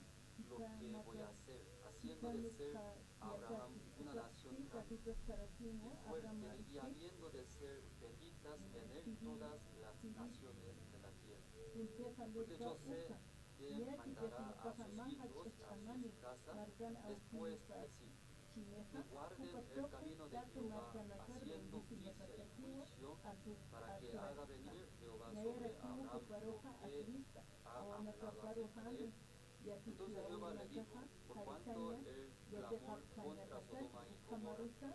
G: lo que voy a hacer, haciendo de ser Abraham una nación grande y fuerte, y habiendo de ser benditas en él todas las naciones de la tierra. Porque yo sé que mandará a sus hijos a su casa después de sí, que guarden el camino de Jehová, haciendo justicia y juicio, para que haga venir Jehová sobre Abraham lo que ha hablado acerca de él. Entonces Jehová le dijo: por cuanto el clamor contra Sodoma y Gomorra se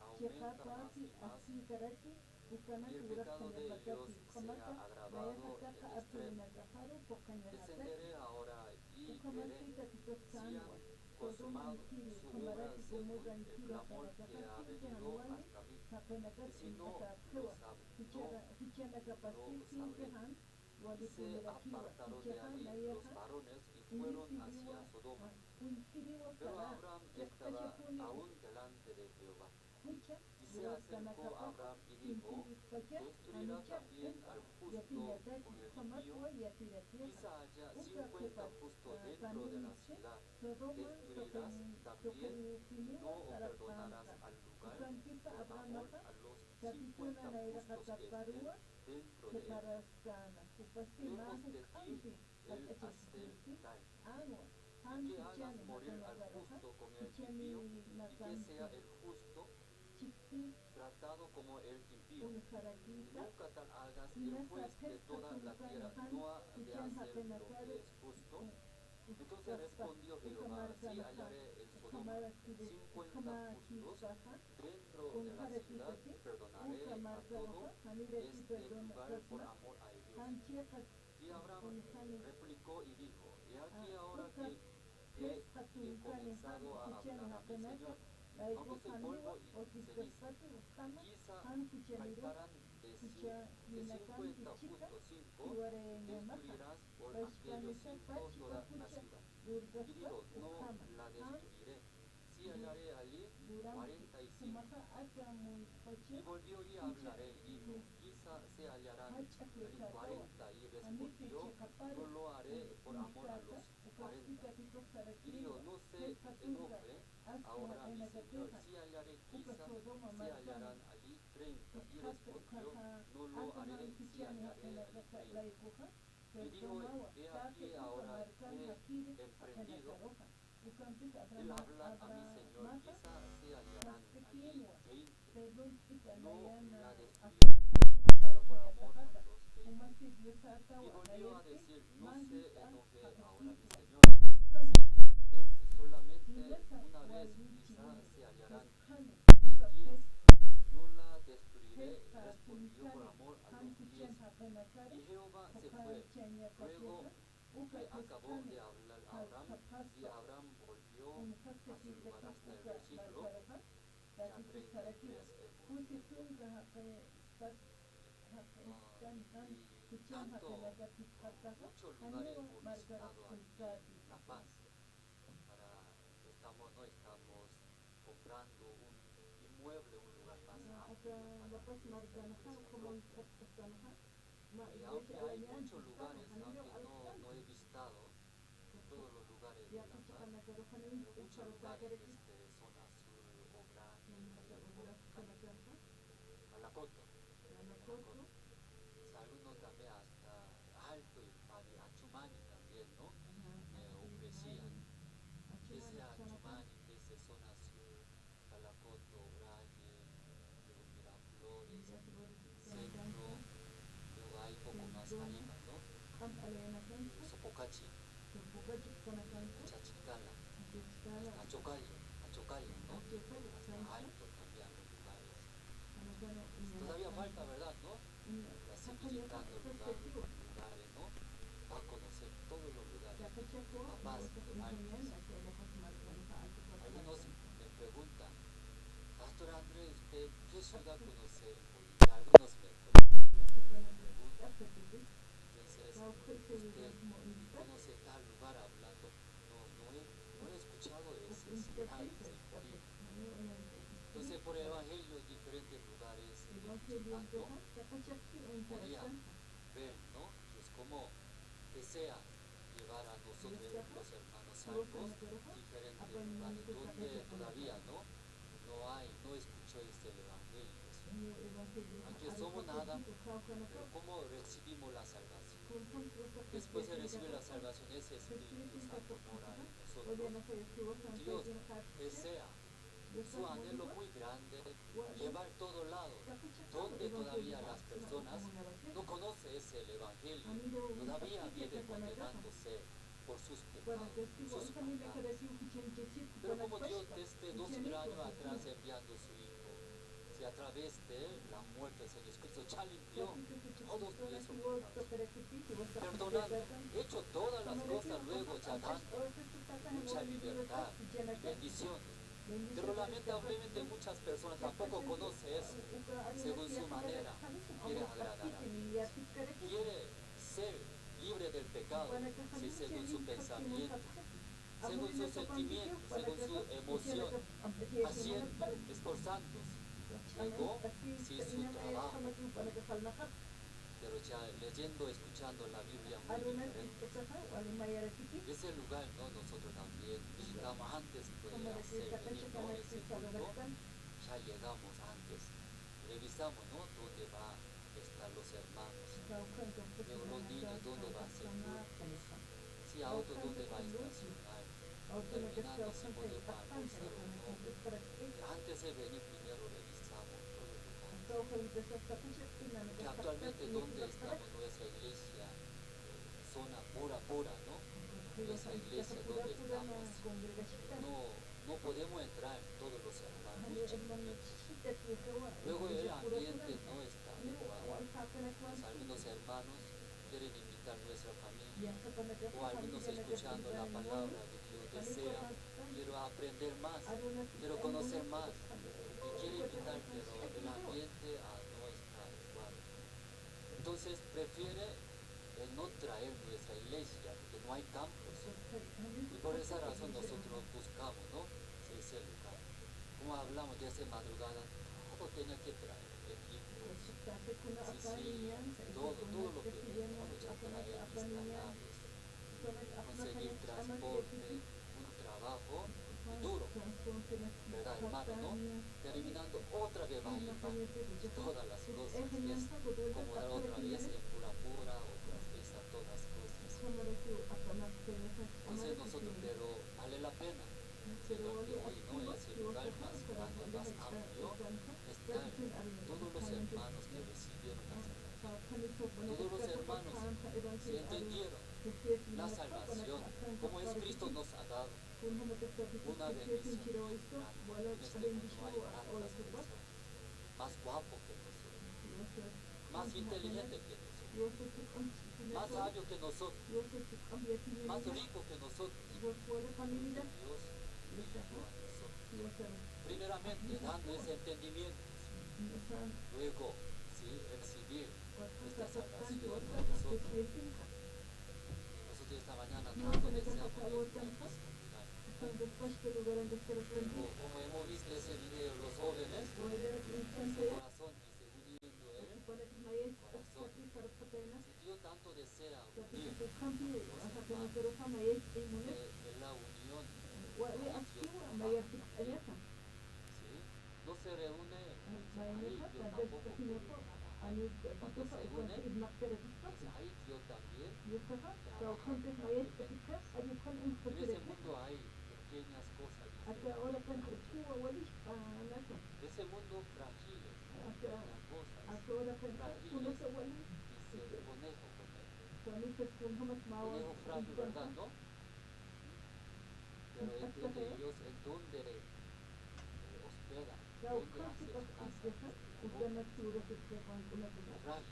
G: aumenta más y más, y el pecado de ellos se ha agravado en extremo, descenderé ahora y veré si han consumado su obra según el clamor que ha venido hasta mí, y si no lo sabré. Y se apartaron de allí los varones y fueron hacia Sodoma. Pero Abraham estaba aún delante de Jehová. Y se acercó a Abraham y dijo: ¿destruirá también al justo con el impío? Quizá haya 50 justos dentro de la ciudad. ¿Destruirás también y no perdonarás al lugar por amor a los 50 justos que estén dentro de él? Lejos de ti el hacer tal, y que hagas morir al justo con el impío, y que sea el justo tratado como el impío. Y nunca tal hagas. El juez de toda la tierra no ha de hacer lo que es justo. Entonces respondió Jehová: si hallaré en Sodoma 50 justos dentro de la ciudad, perdonaré a todo este lugar por amor a ellos. Y Abraham replicó y dijo: he aquí ahora que he comenzado a hablar a mi Señor, aunque soy polvo y ceniza, quizá faltarán de 50 justos 5, destruirás por aquellos 5 toda la ciudad. Y digo: no la destruiré, si hallaré allí 45. Y volvió y hablaré, y dijo: quizá se hallarán allí 40. Y respondió: no lo haré por amor a los 40. Y dijo: no se enoje ahora mi Señor, si hallaré, quizá se hallarán allí 30. 30. Y respondió, no lo haré si hallaré allí 30. Y dijo, he aquí ahora he emprendido el hablar a mi señor, quizá se hallarán allí 20. No la destruiré por amor a los 20. Y volvió a decir, no se enoje ahora mi señor, si solamente una vez quizá se hallarán 10. No la destruiré, respondió, por amor a los 10. Y Jehová se fue. Luego que acabó de hablar Abraham, y Abraham volvió a su lugar hasta el versículo ya 33 hemos leído. Y tanto, muchos lugares hemos visitado aquí en La Paz. Para, estamos, no estamos comprando un inmueble, un lugar más amplio para la iglesia propia. Y aunque hay muchos lugares, aunque no he visitado todos los lugares de La Paz, pero muchos lugares desde zona sur, Obraje, Calacoto, Calacoto. Algunos también hasta Alto y Achumani también, ¿no? Me ofrecían. Desde Achumani, desde zona sur, Calacoto, Obraje, luego Miraflores, centro, luego hay poco más arriba, ¿no? Sopocachi, Chachicala, hasta Achocalla, Achocalla, ¿no? Hasta Alto también los lugares. Todavía falta, ¿verdad, no? Así visitando lugares, ¿no? Va a conocer todos los lugares. La Paz, Altos. Algunos me preguntan, Pastor Andrés, ¿usted qué ciudad conoce en Bolivia? Algunos me preguntan. Entonces, ¿usted conoce tal lugar hablando? No he escuchado de ese ciudad en Bolivia. Entonces, por el Evangelio, diferentes lugares visitando, podía ver, ¿no? Es como desea llevar a nosotros, los hermanos salvos, diferentes lugares donde todavía no hay, no escuchó este Evangelio. Aunque somos nada, pero ¿cómo recibimos la salvación? Después de recibir la salvación, ese Espíritu Santo mora en nosotros. Dios desea su anhelo muy grande, llevar todo lado, donde todavía las personas no conocen ese Evangelio, todavía viven condenándose por sus pecados, sus maldades. Pero como Dios desde 2000 años atrás enviando su Hijo, si a través de la muerte del Señor Jesucristo ya limpió todos nuestros pecados, perdonando, hecho todas las cosas, luego ya dando mucha libertad y bendiciones. Pero lamentablemente muchas personas tampoco conocen eso. Según su manera, quiere agradar a Dios. Quiere ser libre del pecado, sí, según su pensamiento, según su sentimiento, según su emoción, haciendo, esforzándose. Luego, sí, su trabajo. Pero ya leyendo, escuchando la Biblia muy diferente. Ese lugar, ¿no? Nosotros también visitamos antes de hacer venir, ¿no? Ese culto, ya llegamos antes. Revisamos, ¿no? Dónde va a estar los hermanos. Luego los niños, dónde va a ser culto. Si auto, dónde va a estacionar. Terminando, si podemos almorzar o no. Antes de venir primero revisamos todo el lugar. Que actualmente donde estamos nuestra iglesia, zona pura, pura, ¿no? Nuestra iglesia donde estamos, no podemos entrar todos los hermanos. Luego el ambiente no está adecuado. Pues algunos hermanos quieren invitar a nuestra familia, o algunos escuchando la palabra de Dios desean, quiero aprender más, quiero conocer más, y quiere invitar, pero el ambiente no está adecuado. Entonces prefiere el no traer nuestra iglesia, porque no hay campos. Y por esa razón nosotros buscamos, ¿no? Ese lugar. Como hablamos de esa madrugada, todo tenía que traer equipos, sí, todo lo que tenemos ya traer, instalados, conseguir transporte, un trabajo duro. ¿Verdad, hermano? ¿No? Terminando otra vez va a ir todas las cosas. Es como dar otra vez en pura pura, otra vez a todas cosas. Entonces nosotros, pero vale la pena. Sino que hoy no es el lugar más grande, más amplio, están todos los hermanos que recibieron la salvación. Todos los hermanos se entendieron la salvación, como es Cristo nos ha dado una bendición. En este mundo hay tantas personas más guapo que nosotros, más inteligente que nosotros, más sabio que nosotros, más rico que nosotros. Dios eligió a nosotros. Primeramente dando ese entendimiento, luego sí, recibir esta salvación a nosotros. Nosotros esta mañana tanto deseamos que como hemos visto ese video, los jóvenes, su corazón dice, uniendo el corazón. Si Dios tanto desea unir los hermanos, de la unión, Dios trabaja. ¿Sí? No se reúne, ahí Dios tampoco puede trabajar. Cuando se une, ahí Dios también trabaja. En ese mundo hay pequeñas cosas diferentes. Ese mundo frágil, cosas frágiles, dice conejo, conejo. Conejo frágil, ¿verdad? ¿No? Pero entiende Dios en dónde hospeda, dónde hace su casa.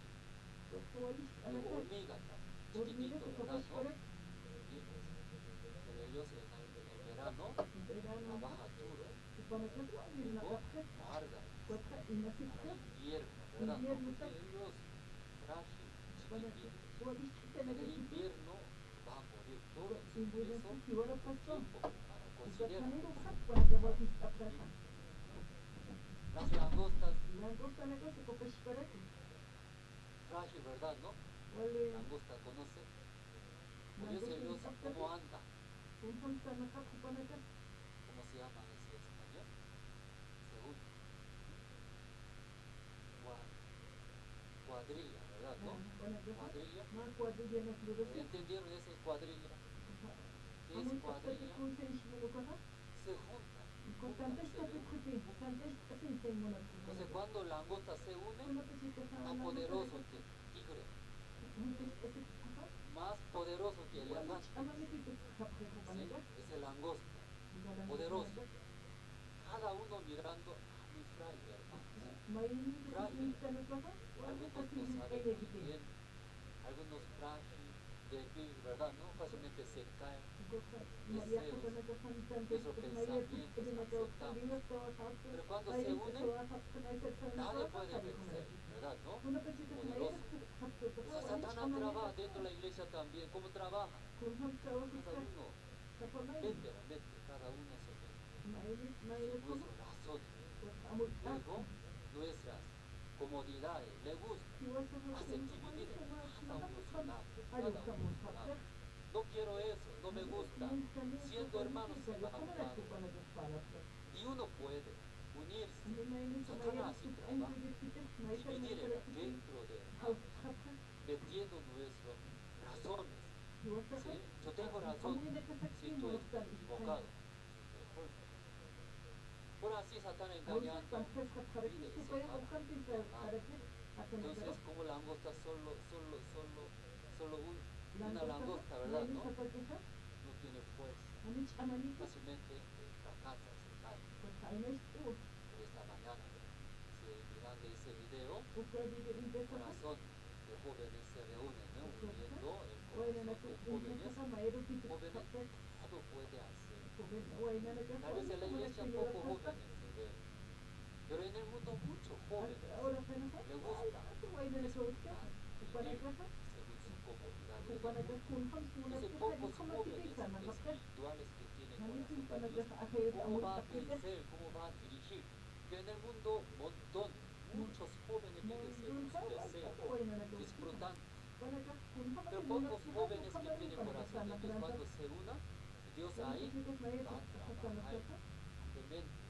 G: Frágil. Luego hormiga también, chiquitito, ¿verdad? ¿No? Pero ellos en el verano trabaja duro, luego guarda para invierno, ¿verdad? ¿No? Porque ellos frágil, chiquititos, en el invierno va a morir todos. Eso tiempo para considerar. Las langostas, frágil, ¿verdad? ¿No? Langosta conoce. Por eso ellos, ¿cómo anda? ¿Cómo se llama ese español? Según. Cuadrilla, ¿verdad? ¿No? Cuadrilla. ¿Entendieron eso es cuadrilla? ¿Qué es cuadrilla? Se juntan. Entonces cuando la langosta se une, más poderoso que el tigre, más poderoso que el elefante. ¿Sí? Es el langosta, poderoso. Cada uno mirando a mi frágil, hermano. Frágil. Algunos no saben muy bien, algunos frágil, débil, ¿verdad? ¿No? Fácilmente se caen. Deseos, nuestros pensamientos aceptamos. Pero cuando se unen, nadie puede vencer, ¿verdad? ¿No? Poderoso. Entonces Satanás trabaja dentro de la iglesia también. ¿Cómo trabaja? Cada uno, mete, cada uno se mete. Nuestras razones, luego nuestras comodidades, le gusta, hacen dividir cada uno su lado, cada uno su lado. No quiero eso, no me gusta. Siendo hermanos se va a un lado. Y uno puede unirse. Satanás y trabaja, dividir dentro de hermanos, metiendo nuestras razones. ¿Sí? Yo tengo razón, si tú estás equivocado. Mejor. Por así Satanás engañando líderes, Entonces, como langosta, solo una langosta, ¿verdad? ¿No? No tiene fuerza. Fácilmente fracasa, se cae. Pero esta mañana, si mirando ese video, corazón de jóvenes se reúnen, ¿no? Uniendo el corazón de jóvenes, jóvenes, todo puede hacer. Tal vez en la iglesia poco jóvenes se ven, pero en el mundo muchos jóvenes les gusta disfrutar, vivir según su comodidad. Entonces pocos jóvenes espirituales que tienen corazón de Dios, ¿cómo va a vencer? ¿Cómo va a dirigir? Pero en el mundo montón, muchos jóvenes viven según su deseo, disfrutando. Pero pocos jóvenes que tienen corazón de Dios, cuando se unan, Dios ahí va a trabajar de mentes.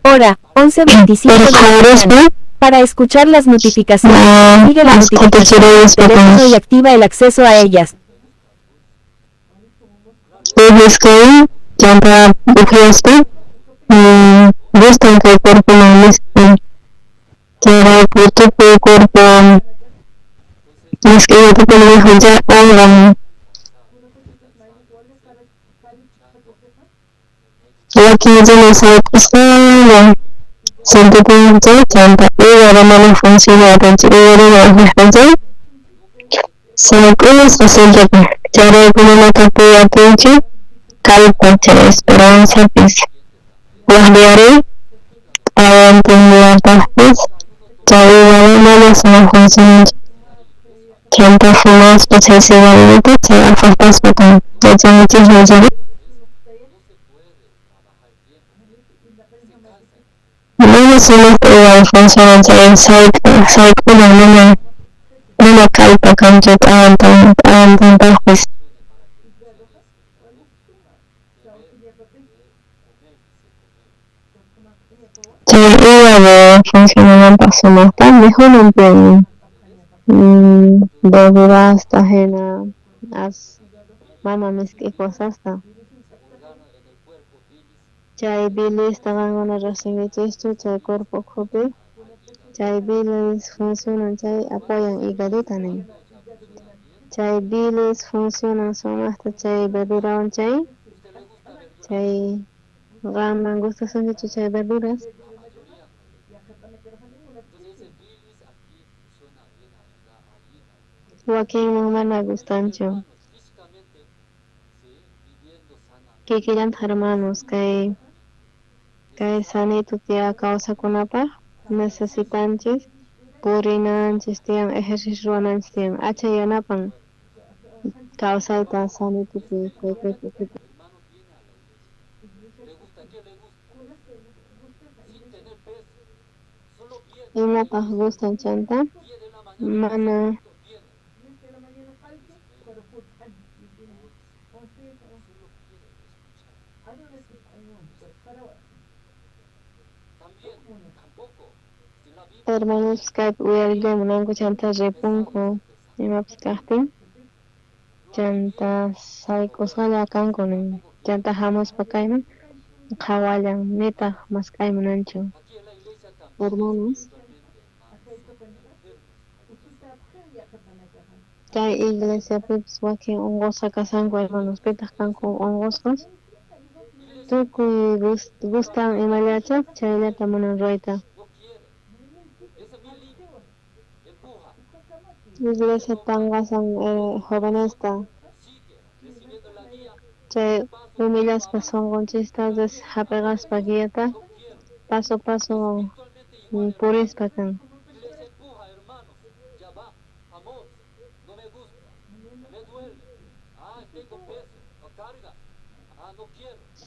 I: Hora, 11:25 de la mañana. Para escuchar las notificaciones, sigue las notificaciones del teléfono y activa el acceso a ellas.
J: Qhawallan nitaj mask'ay munanchu. Hermanos, kay iglesiapipis wakin onqosqa kashanku hermanos, pitaq kanku onqosqas? Tukuy gustan imallacha chayllata munan ruwayta. Iglesia tanqasan jovenesta chay humillaspa sonqonchista hap'iqaspa guiata paso paso purispa kan.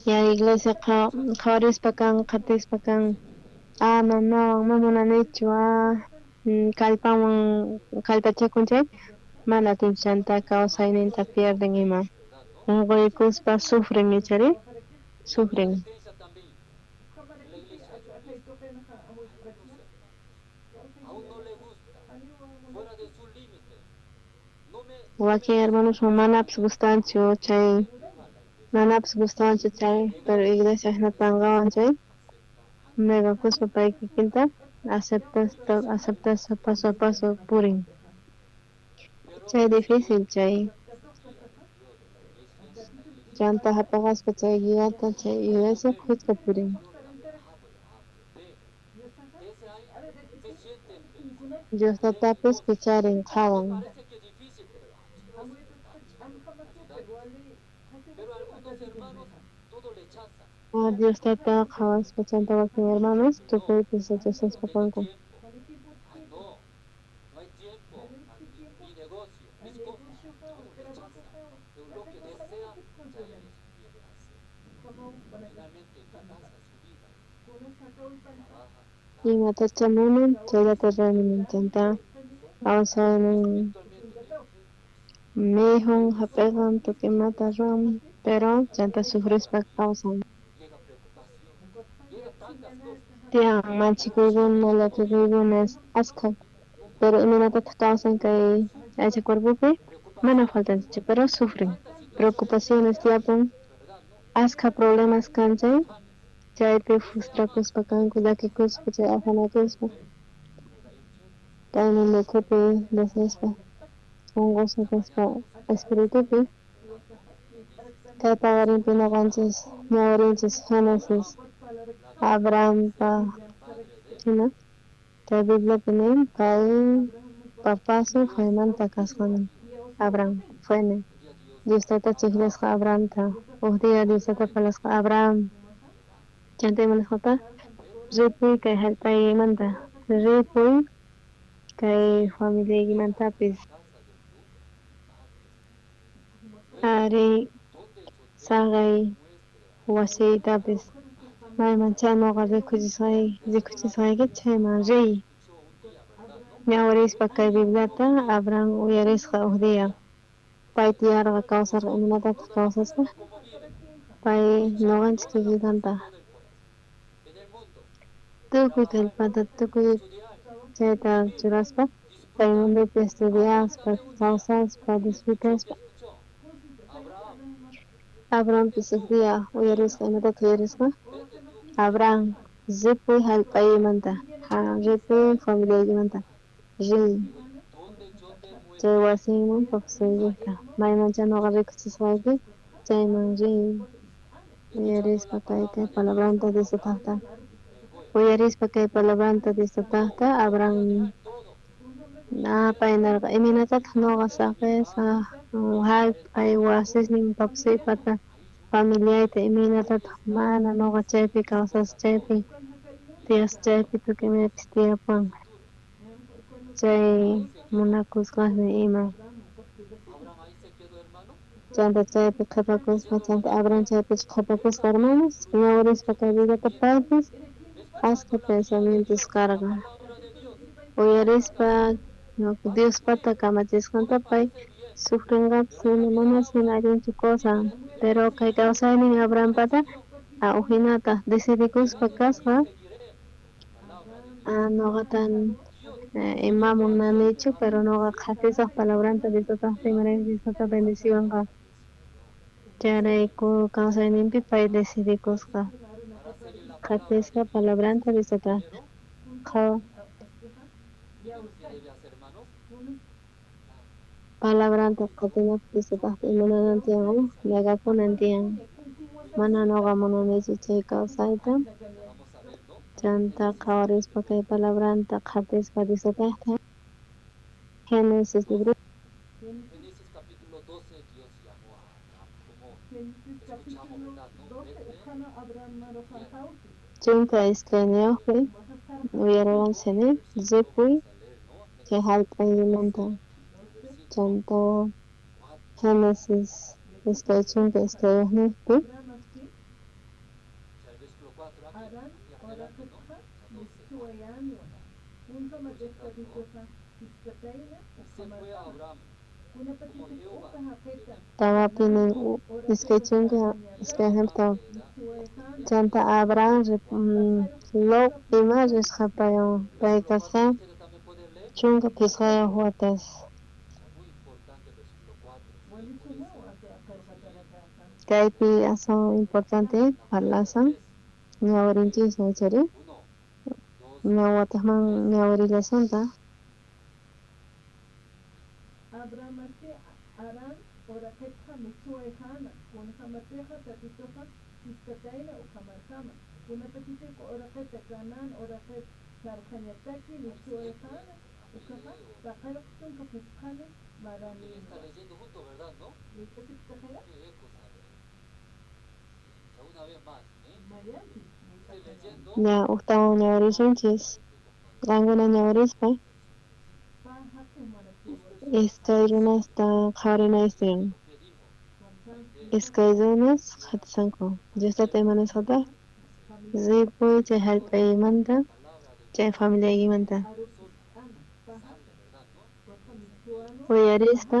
J: Ya iglesia qhawarispa kan, qhatispa kan, mamawan ma munanichu, kallpawan kallpachakun chay, mana atinchu chanta kawsayninta pierden ima. Unquykuspa sufren ichari, sufren. Wakin hermanos manapis gustanchu chay, manapis gustanchu chay, pero iglesia hina tanqawan chay, negakuspa pay kikinta aceptaspa paso a paso purin. Chay difícil chay. Chanta hap'aqaspa chay guiata chay iglesia khuska purin. Dios tatapis picharin qhawan. Dios tata qhawaspa chanta wakin hermanos tukuypis rechazaspa kanku. Imatacha munan chayllata ruwayman chanta kawsaynin mihun hap'iqan tukuy imata ruwan pero chanta sufrispa kawsan. Tiyan manchikuykuna llakikuykuna askha pero imaynatataq kawsan kay aycha cuerpopi mana faltanchu pero sufren preocupaciones tiyapun askha problemas kan chay chaypi frustrakuspa kanku llakikuspa chay afanakuspa kay mundo ukhupi deseaspa onqosqa kaspa espiritupi kay paqarinpi noqanchis ñawirinchis Génesis Abrahampa hina kay Bibliapi nin pay papasu feemanta kasqan Abraham fue Dios tata chijllasqa Abrahamta uj día Dios tata parlasqa Abraham chanta imanasqata ripuy kay jallp'aymanta ripuy kay familiaykimantapis ari saqey wasiytapis maymanchá noqa rikuchisqayki chayman riy. Ñawirispa kay Bibliata Abraham uyarisqa uj día pay tiyarqa kawsarqa imaynatataq kawsasqa pay noqanchis kikillanta tukuy kallpata tukuy chayta churaspa kay mundopi estudiaspa kawsaspa disfrutaspa Abrahampis uj día uyarisqa imatataq uyarisqa Abraham ripuy jallp'aymanta ripuy familiaykimanta riy chay wasinman papasuykita maymanchá noqa rikuchisqayki chayman riy uyarispa kay palabranta Dios tataqta uyarispa kay palabranta Dios tataqta Abraham pay nerqa imaynatataq noqa saqesaj jallp'ay wasisnin papasuypata familiayta imaynatataq mana noqa chaypi kawsasaj chaypi tiyasaj chaypi tukuy imaypis tiyapuwan chay munakusqasniy ima chanta chaypi qhepakuspa chanta Abraham chaypis qhepakusqa hermanos ñawirispa kay Bibliata paypis askha pensamientos karqa uyarispa Diospata kamachisqanta pay sufrinqapis mana hina allinchu kawsan pero kay kawsaynin Abrahampata ujinata decidikuspa kasqa noqatan ima munanichu pero noqa qhatisaj palabranta Dios tataqta imarayku Dios tata bendeciwanqa chayrayku kawsayninpi pay decidikusqa. Qhatisqa palabranta Diostataqta qhawa palabranta qhatinapaj Diostataqta imanan tiyan negakunan tiyan mana noqa munanichu chay kawsayta chanta qhawarispa kay palabranta qhatispa Diostataqta Génesis libro.
G: Génesis capítulo 12, Dios llamó a Abraham, como escuchamos, ¿verdad? ¿No? Vete.
J: 12 uyariwansini ripuy chay jallp'aymanta chanta Génesis 22.
G: El versículo 4, aquí, aquí adelante, ¿no? O sea, 12, ¿no? Y se fue Abraham, como Jehová le dijo.
J: Tawapinin 22 chanta Abraham Lot ima risqa paywan pay kasqa
G: Ustedes también pueden leer.
J: 15 watas.
G: Muy importante el versículo 4, ¿sí? Por eso
J: Kaypi aswan importante parlasan ñawirinchisman ichari ñawataqman ñawirillasuntaj.
G: Porque está leyendo junto, ¿verdad? ¿No? Qué cosa, ¿eh? O sea, una vez más, ¿eh? Estoy leyendo.
J: Ya ujtawan ñawirisunchis qankuna ñawirispa iskay runasta qhawarinaysi tiyan. Iskay runas qhatisanku Dios tata ima nisqataq ripuy chay jallp'aymanta chay familiaykimanta uyarispa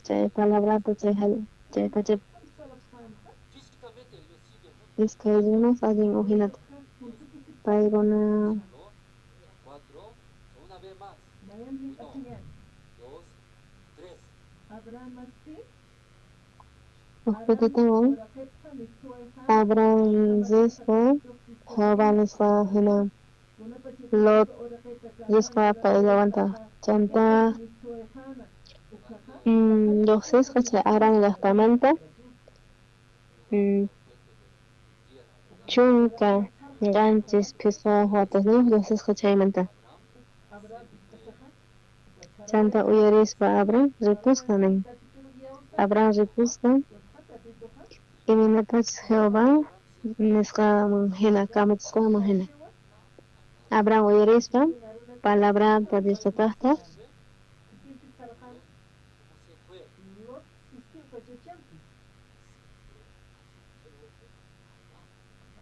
J: chay palabrata chay chay pachapi
G: Físicamente ellos siguen juntos.
J: iskay runas allin ujinata paykuna
G: Versículo 4, una vez más. 1, 2, 3.
J: Uj kutitawan Abraham risqa Jehová nisqa jina Lot risqa payllawantaj chanta llojsisqa chay Harán llajtamanta 17 watasniyoj llojsisqa chaymanta chanta uyarispa Abraham ripusqa nin Abraham ripusqa imaynatachus Jehová nisqaman jina kamachisqanman jina Abraham uyarispa palabranta Dios tatajta
G: Se fue.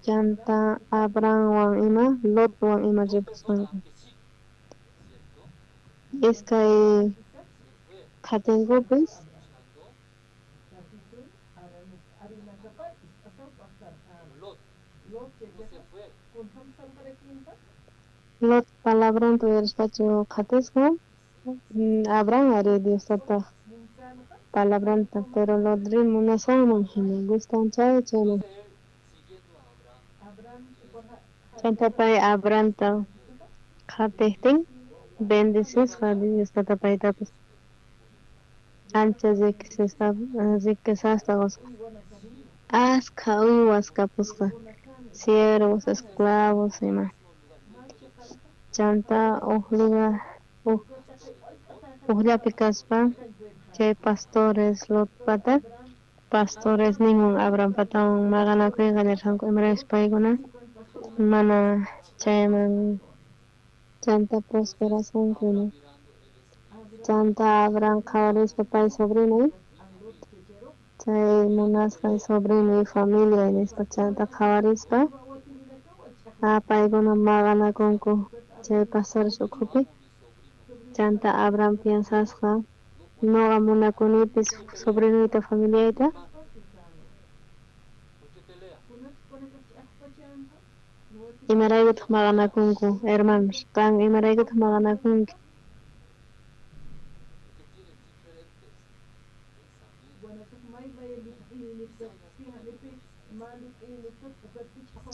J: chanta Abrahamwan ima Lotwan ima ripusqanku iskay qhatinkupis
G: Lot, ¿cómo se fue?
J: Lot palabranta uyarispachu qhatisqa Abraham ari Dios tataj palabranta pero Lotri munasqanman jina gustan chay chayman chanta pay Abrahamta qhatejtin bendecisqa Dios tata paytapis ancha riquezasta qosqa askha uywas kapusqa siervos, esclavos ima chanta uj ujllapi kaspa chay pastores Lotpata pastores ninwan Abrahampatawan maqanakuy qallarqanku imaraykus paykuna mana chayman chanta prosperasqanku ima chanta Abraham qhawarispa pay sobrinoy chay munasqay sobrinoy familia nispa chanta qhawarispa paykuna maqanakunku chay pastores ukhupi chanta Abraham piensasqa noqa munakunipis sobrinoyta familiayta
G: ¿Por qué pelea?
J: imaraykutaq maqanakunku hermanos qan imaraykutaq maqanakunki
G: Porque tienen diferentes pensamientos.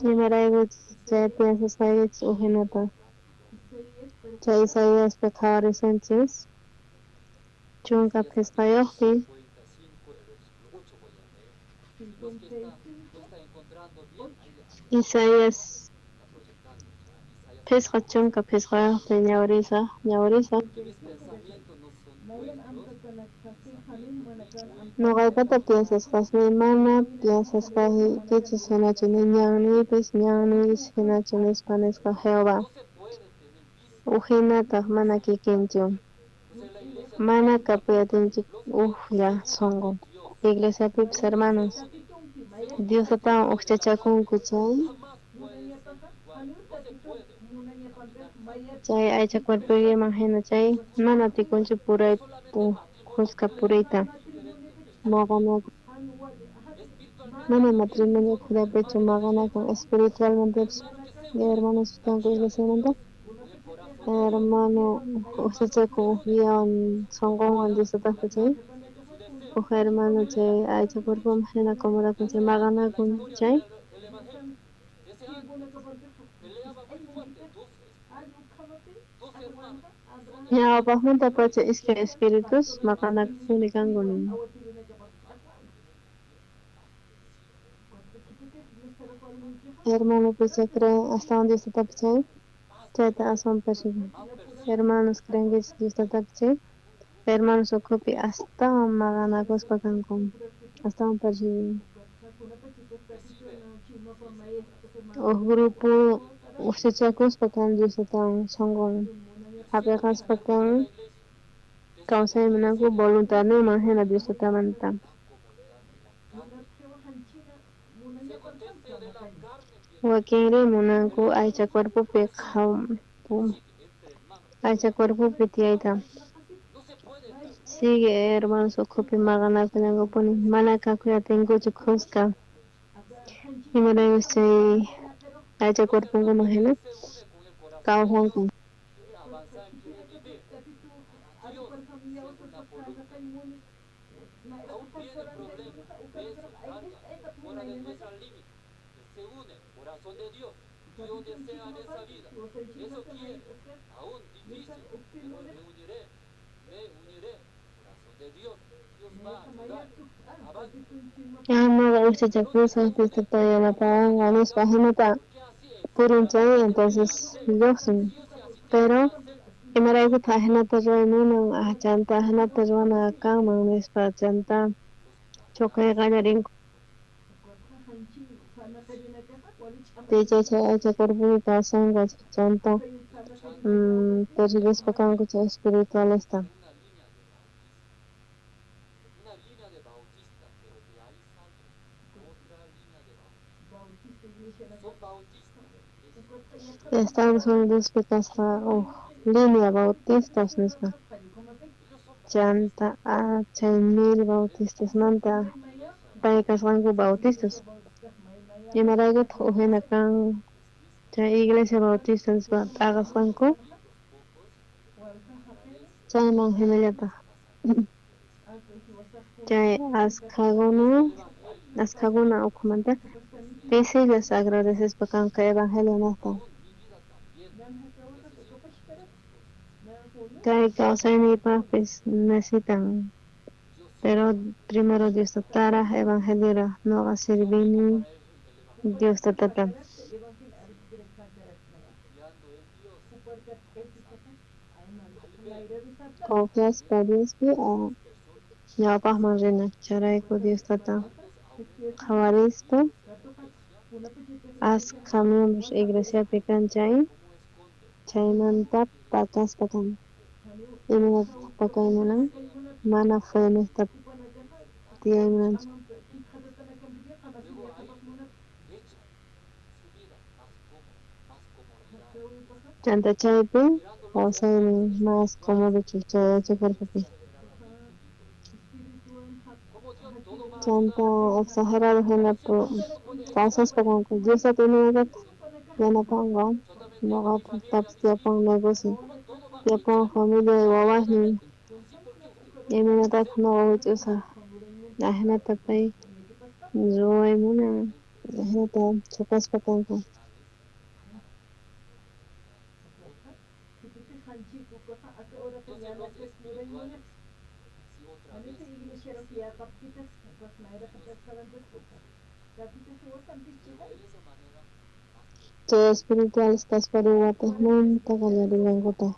J: Imarayku chay piensasqaykichis ujinata? Chay Isaiaspi qhawarisunchis 15yojpi. Isaías 55yojpi ñawirisa ñawirisa. Noqaypata piensasqasniy mana piensasqaykichis hinachu, ni ñanniypis ñanniykichis hinachu, nispa nisqa Jehová. Ujinataj mana kikinchu. Mana kapuyatinchik ujlla sonqo. Iglesiapipis hermanos, Diostatawan ujchachakunku chay. Chay aycha cuerpoykiman hina chay mana atikunchu puray khuska puriyta. Maqanaku. Mana matrimonio ukhullapichu maqanakun, espiritualmentepis hermanos kanku iglesiamanta. Hermano ujchachakun uj guiawan sonqonwan Diostatajta chay. Uj hermano chay aycha cuerpoman hina acomodakun chay maqanakun chay. Ñawpajmantapacha iskay espíritus maqanakupuni kanku nin. Hermano picha creen astawan Dios tatapi chay, chayta aswan persiguen. Hermanos creenkichis Dios tatapi chay, hermanos ukhupi astawan maqanakuspa kanku, astawan persiguen. Uj grupo ujchachakuspa kan Dios tatawan sonqon jap'iqaspa kan kawsaymunanku voluntadninman hina Dios tatamanta. Wakinri munanku aycha cuerpopi aycha cuerpopi tiyayta. Sigue hermanos ukhupi maqanakullankupuni, mana kakuyatinkuchu khuska. Imaraykus chay aycha cuerponkuman hina kawsanku. Noqa ujchachakusaj Dios tata yanapawanqa nispa jinata purin chay, entonces lluqsin. Pero imaraykutaq ajinata ruway munan, chanta ajinata ruwana kanman nispa chanta choqay qallarinku. Chay chay aycha cuerpopi kawsanqa chanta persiguispa kanku chay espiritualesta. Estados Unidospi kasqa uj línea bautistas nisqa. Chanta chay 1000 bautistasmanta pay kasqanku bautistas. Imaraykutaq ujina kan chay iglesia bautista nispa t'aqasqanku chayman hinallataq chay askhakuna ukhumanta pisillas agradecespa kanqa evangelio naqta. Kay kawsayniypaqpis necesitan, pero primero Dios tataraj evangelioraj noqa sirvini Dios tatata. Confiaspa Diospi ñawpaqman rina chayrayku Dios tata qhawarispa askha miembros iglesiapi kan chay chaymanta pakaspa kan. Imaynatataq pakay munan mana feniqta tiyay munanchu. Chanta chaypi kawsaynin mas cómodo chay aycha cuerpopi. Chanta exagerado hina kawsaspa kanku. Dios tata imaynatataq yanapanqa noqapaqtapis tiyapuwan negocio, tiyapuwan familia wawasnin, imaynatataq noqa wich'usaj ajinata pay ruway munan. Ajinata chhapaspa kanku. Chay espirituales kaspari watejmanta qallarillankutaq.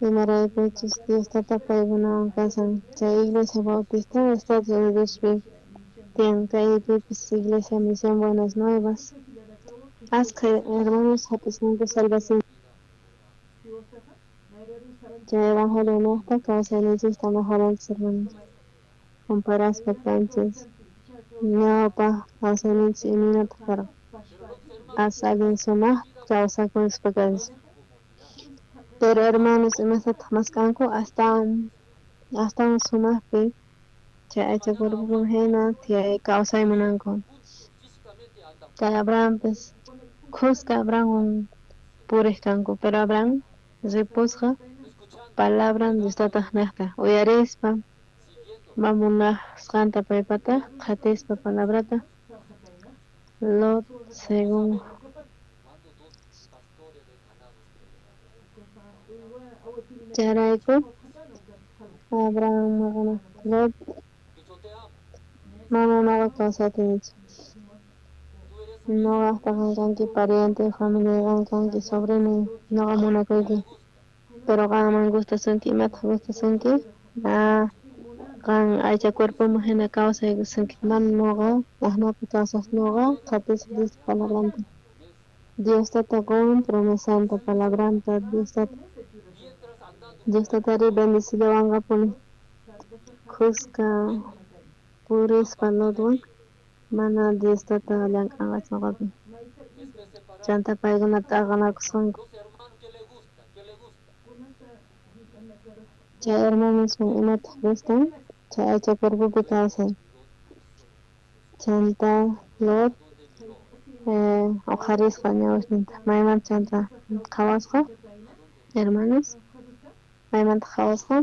J: Imaraykuchus Dios Tata paykunawan kashan. Chay Iglesia Bautista Estados Unidospi tiyan, kaypipis Iglesia Misión Buenas Nuevas. Ashkha hermanos jap'isqanku salvación. Chay evangelio niqta kawsayninchista mejoranchis hermanos. Comparaspa kanchis ñawpaj kawsayninchis imaynataq karqa. As allin sumaj kawsakuspa kanchis. Pero hermanos imastataq mask'anku astawan astawan sumajpi chay aycha cuerpokuna hina tiyay kawsay munanku. Kay Abrahampis khuska Abrahamwan purej kanku, pero Abraham ripusqa palabran Dios Tataq niqta uyarispa mamunasqanta paypata qhatispa palabrata Lot según Chayrayku Abraham maqanaj Lot mana noqa kawsayta nichu. Noqajta qan kanki pariente, familia qan kanki sobrino, noqa munakuyki. Pero qanman gustasunki, imataq gustasunki? Ah, qan aycha cuerpoman hina kawsay gustasunki. Mana noqa, ajnapi kawsaj noqa, qhatisaq Dios palabranta. Dios Tata qon promesanta palabranta, Dios Tata. Dios Tatari bendecillawanqapuni. Khuska purispa Lotwan mana Dios Tata llank'anqachu noqapi. Chanta paykuna t'aqanakusqanku. Chay hermanoswan imataq gustan chay aycha cuerpopi kawsay. Chanta Lot uqharisqa ñawisninta maymanta chanta qhawasqa hermanos maymanta qhawasqa.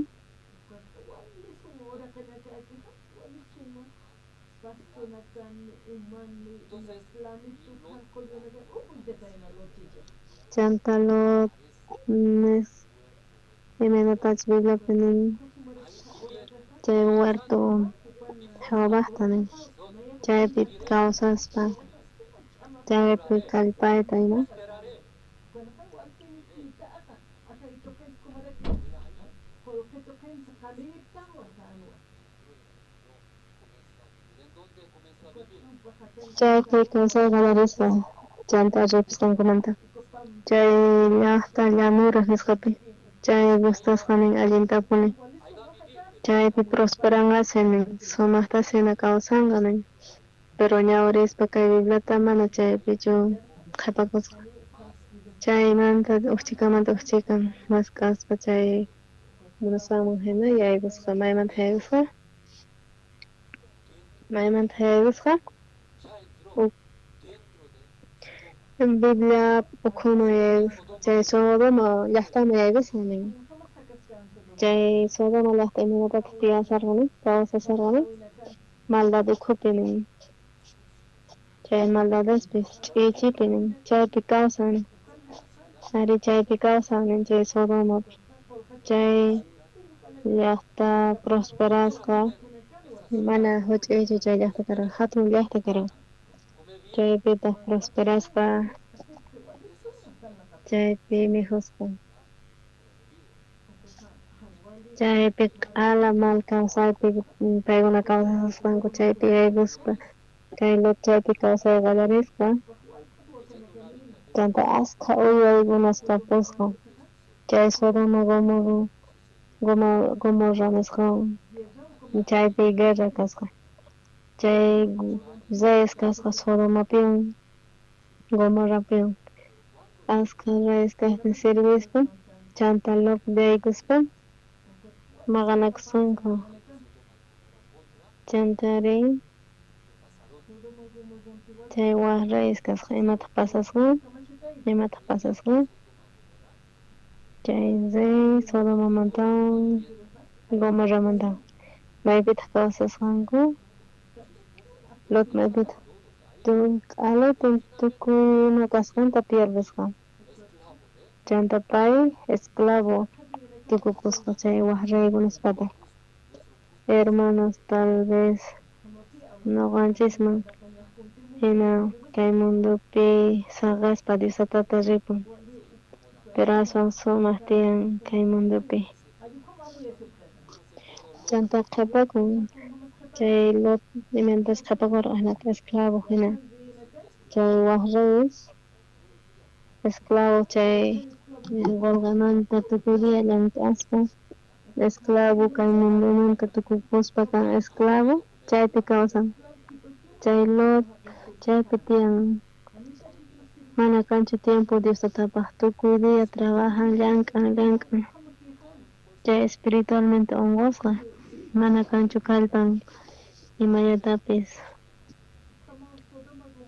J: Chanta Lot nis imaynatachus Bibliapi nin chay huerto Jehovajta nin chaypi kawsaspa chaypi kallpayta ima. Chaypi kawsay qallarisqa chanta ripusqankumanta chay llajta llanura nisqapi chay gustasqa nin allintapuni chaypi prosperanqashi nin sumajtashi hina kawsanqa nin pero ñawirispa kay Bibliata mana chaypichu qhepakusqa chaymanta ujchikamanta ujchikan mask'aspa chay munasqanman hina yaykusqa maymanta yaykusqa maymanta yaykusqa Biblia ukhuman yaykusqa chay Sodoma llajtaman yaykusqa nin chay Sodoma llajta imaynatataq tiyasharqa nin kawsasharqa nin maldad ukhupi nin chay maldadespis ch'ichipi nin chaypi kawsan nin ari chaypi kawsan nin chay Sodomapi chay llajta prosperasqa mana juch'uychu chay llajta karqa jatun llajta karqa chaypitaq prosperasqa chaypi mikhusqa chaypi q'ala mal kawsaypi paykuna kawsasqanku chaypi yaykuspa kay Lot chaypi kawsay qallarisqa chanta ashkha uywaykunas kapusqa chay Sodoma Gomorra nisqawan chaypi guerra kasqa chay reyes kasqa Sodomapiwan Gomorrapiwan ashkha reyes kajtin sirvispa chanta Lot yaykuspa maqanakusqanku chantari chay waj reyes kasqa imataq pasasqa imataq pasasqa chay rey Sodomamantawan Gomorramantawan maypitaq kawsasqanku Lot maypitaq. Q'alitin tukuy ima kasqanta pierdesqa. Chanta pay esclavo tukukusqa chay waj reykunaspata. Hermanos, tal vez noqanchisman hina kay mundopi saqespa Dios Tatata ripun, pero aswan sumaq tiyan kay mundopi. Chanta qhepakun chay Lot imantas qhepakorqa jinata esclavo hina chay waj reyes esclavo chay qolqemanta tukuy día llank'aspa esclavo kay mundomanta tukukuspa kan esclavo chaypi kawsan chay Lot chaypi tiyan mana kanchu tiempo Dios Tatapaj tukuy día trabajan llank'an llank'an chay espiritualmente onqosqa mana kanchu kallpan imallatapis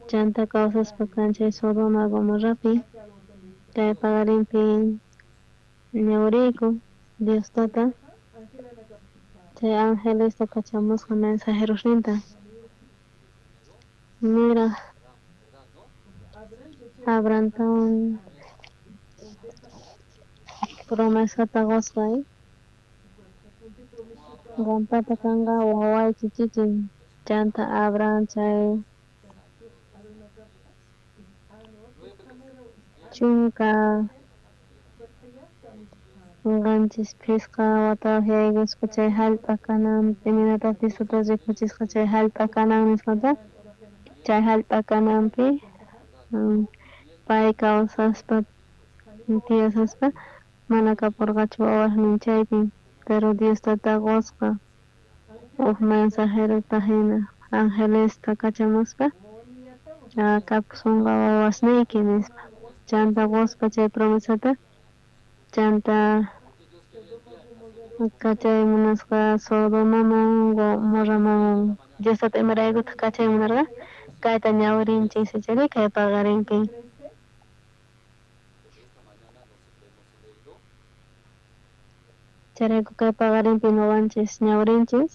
J: chanta kawsaspa kan chay Sodoma Gomorrapi kay paqarinpi ñawriyku Dios Tata chay angelesta kachamusqa mensajerosninta niraj Abrahamtawan promesata qosqa qampata kanqa wawayki kikin chanta Abraham chay 17 watayoj yaykuspa chay jallp'a Canaanpi imaynatachus Dios Tata rikuchisqa chay jallp'a Canaán nisqata chay jallp'a Canaanpi pay kawsaspa tiyasaspa mana kapurqachu wawasnin chaypi pero Dios Tata qosqa uj mensajerota jina angelesta kachamuspa kapusonqa wawasniyki nispa chanta qospa chay promesata chanta kachay munasqa Sodomaman Gomorraman Dios Tata imaraykutaj kachay munarqa kayta ñawrinchis ichari kay paqarinpi. Chayrayku kay paqarinpi noqanchis ñawrinchis.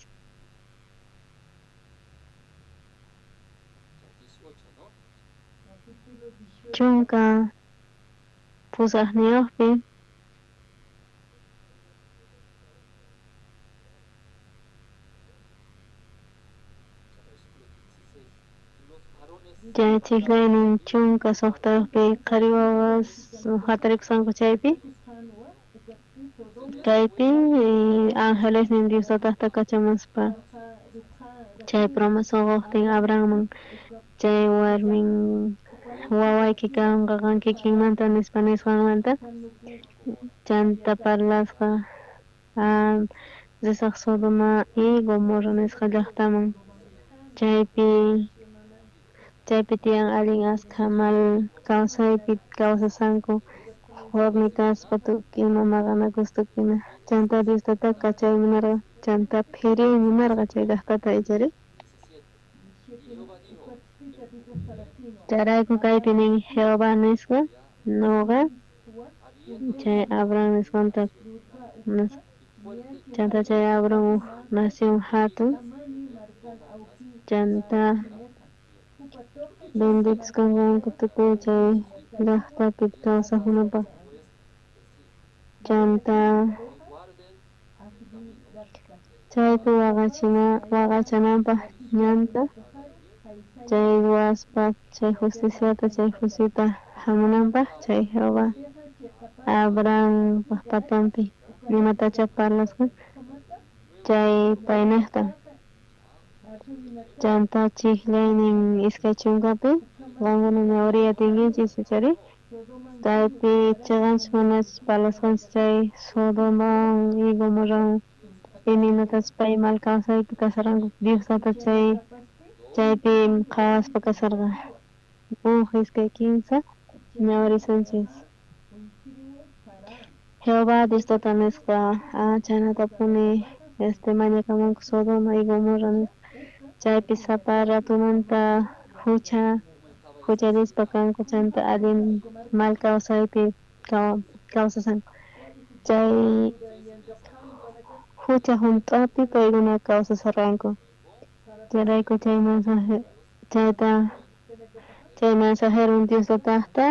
J: 18-niyojpi chay chijlaynin 16-yojpi qhari wawas jatarikusqanku chaypi kaypi angelesnin Dios Tatata kachamuspa chay promesa qojtin Abrahamman chay warmin wawayki kanqa qan kikinmanta nispa nisqanmanta chanta parlasqa risaj Sodoma y Gomorra nisqa llajtaman chaypi chaypi tiyan allin askha mal kawsaypi kawsasanku fornicaspa tukuy ima maqanakus tukuy ima chanta Dios Tata kachay munarqa chanta phiriy munarqa chay llajtata ichari. Chayrayku kaypi nin Jehová nisqa noqa chay Abraham nisqanta chanta chay Abraham uj nación jatun chanta benditos kanqanku tukuy chay llajtapi kawsajkunapaj chanta chaypi waqaychananpaj ñanta chay ruwaspa chay justiciata chay juiciota jamunanpaj chay Jehová Abrahampaj patanpi imatachá parlasqa chay paynejta chanta chijlaynin 20-pi qankuna ñawriy atinkichis ichari kaypi cheqanchus manachus parlasqanchis chay Sodomawan y Gomorrawan imaynatachus pay mal kawsaypi kasarqanku Dios Tata chay chaypi qhawaspa kasarqa 1 2 3 ñawrisunchis Jehová Dios Tata nisqa chhaynatapuni mañakamunku Sodoma y Gomorra nisqa chaypi sapa ratumanta juchallispa kanku chanta allin mal kawsaypi kawsasanku chay jucha junt'api paykuna kawsasarqanku chayrayku chay mensaje chayta Chay mensajeron Dios tatajta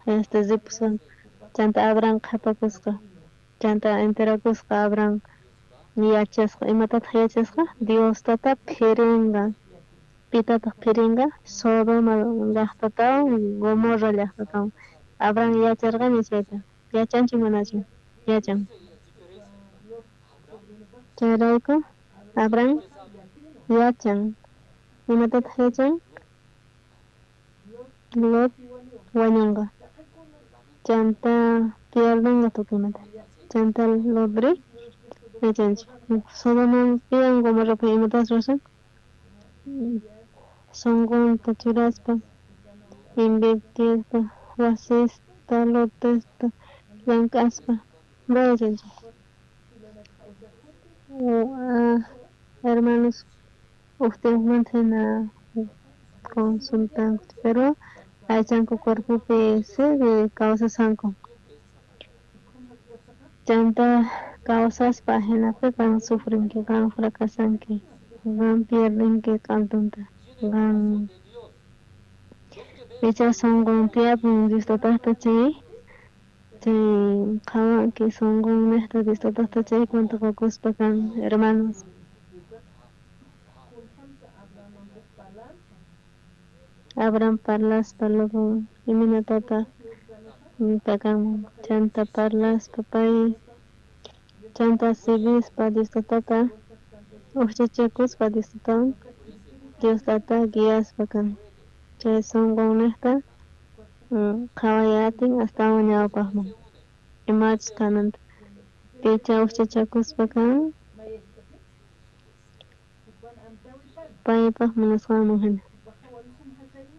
J: ripusqa chanta Abraham qhepakusqa chanta enterakusqa Abraham yachasqa imatataj yachasqa Dios tata phirenqa pitataj phirenqa Sodoma llajtatawan Gomorra llajtatawan. Abraham yacharqaña chayta yachanchu manachu yachan. Chayrayku Abraham yachan imatataj yachan Lot wañunqa chanta pierdenqa tukuy imata chanta Lotri yachanchu Sodomapiwan Gomorrapi imatataj ruwashan sonqonta churaspa invertispa wasista lotesta llank'aspa mana yachanchu. Hermanos uj tiempomanta jina consultanku pero aychanku cuerpopi sigue kawsasqanku chanta kawsaspa ajinapi qan sufrinki qan fracasanki qan pierdenki q'altunta qan icha sonqon tiyapun Dios tatajta chay chay qhawanki sonqonnejta Dios tatajta chay cuenta qokuspa kan hermanos. Abraham parlaspa Lotwan imaynatataj pakanman chanta parlaspa pay chanta siguispa Dios tatata ujchachakuspa Dios tatawan Dios tata guiaspa kan chay sonqonnejta qhaway atin astawan ñawpajman imachus kananta picha ujchachakuspa kan paypaj munasqanman jina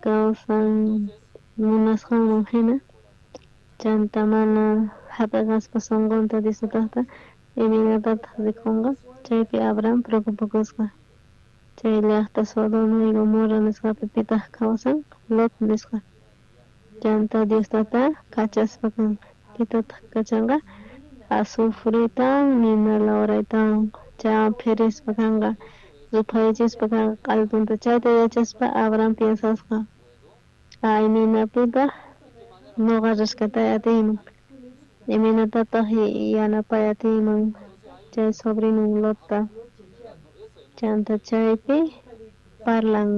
J: kawsan munasqanman jina chanta mana jap'iqaspa sonqonta Dios tatajta imaynatataj rikunqa chaypi Abraham preocupakusqa chay llajta Sodoma y Gomorra nisqapi pitaj kawsan Lot nisqa chanta Dios tata kachaspa kan pitataj kachanqa azufretawan nina lawraytawan chaywan phirispa kanqa ruphayachispa kanqa q'altunta chayta yachaspa Abraham piensasqa imaynapitaj noqa rescatay atiyman imaynatataj yanapay atiyman chay sobrinon Lotta chanta chaypi parlan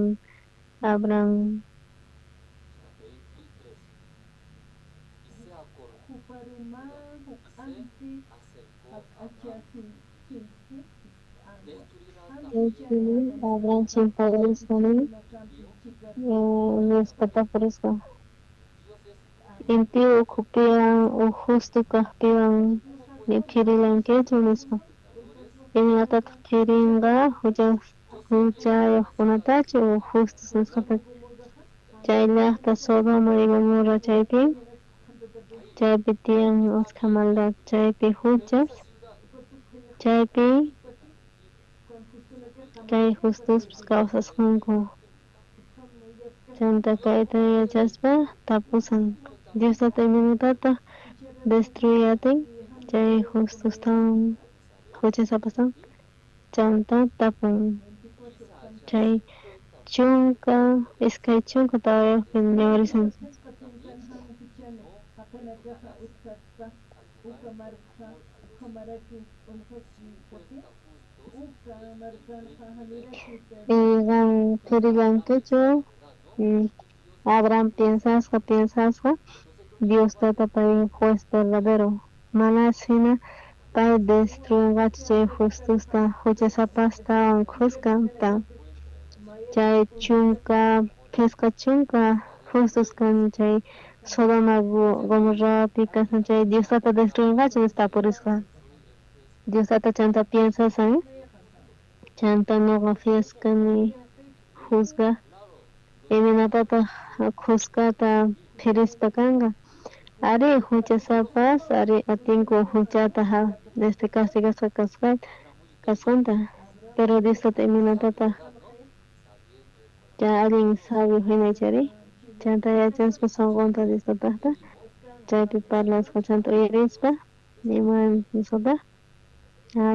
J: Abraham. Abraham chimparispa nin nispa tapurisqa impío ukhupiwan uj justo kajpiwan phirillankichu nispa imaynatataq phirinqa huchayojkunatachu o justos nisqatachu chay llajta Sodoma y Gomorra chaypi chaypi tiyan ashkha maldad chaypi huchas chaypi kay justospis kawsasqanku chanta kayta yachaspa tapusan Dios tata imaynatataq destruy atin chay justostawan huchasapastawan chanta tapun chay chunka iskay chunka tawayojpi ñawirisunchis. Y qan phirillankichu Abraham piensasqa piensasqa Dios tata pay juez verdadero manas jina pay destruyenqachu chay justosta huchasapastawan khuskanta chay chunka phisqa chunka justos kan chay Sodoma Gomorrapi kasan chay Dios tata destruyenqachu nispa tapurisqa Dios tata chanta piensasan chanta noqa fiaskani juzgaj imaynatataq khuskata phirispa kanqa ari huchasapas ari atinku huchata castigasqa kasqanta pero Dios tata imaynatataq chay allin sabio hina chayri chanta yachaspa sonqonta Dios tatajta chaypi parlasqa chanta uyarispa ima nisqataq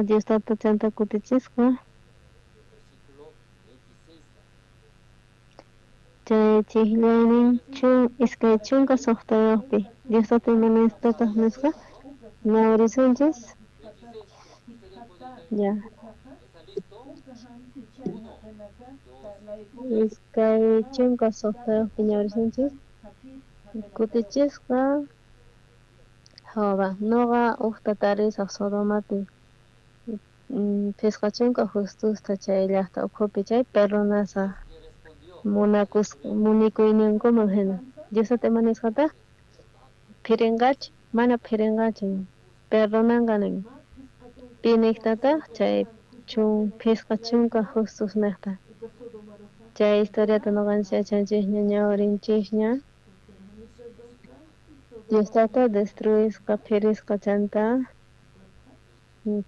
J: Dios tata chanta kutichisqa. Chay chijllaynin 26-pi Dios Tata imanaytataj nisqa ñawirisunchis. Ya. 26-pi ñawirisunchis. Kutichisqa Jehová, noqa ujta tarisaj Sodomapi 50 justosta chay llajta ukhupi chay perdonasaj munikuyninkuman jina. Dios Tata ima nisqataj? Phirinqachu? Mana phirinqachu, perdonanqa nin. Pinejtataj chay 50 justos nejta. Chay historiata noqanchis yachanchisña, ñawirinchisña. Dios Tata destruisqa, phirisqa chanta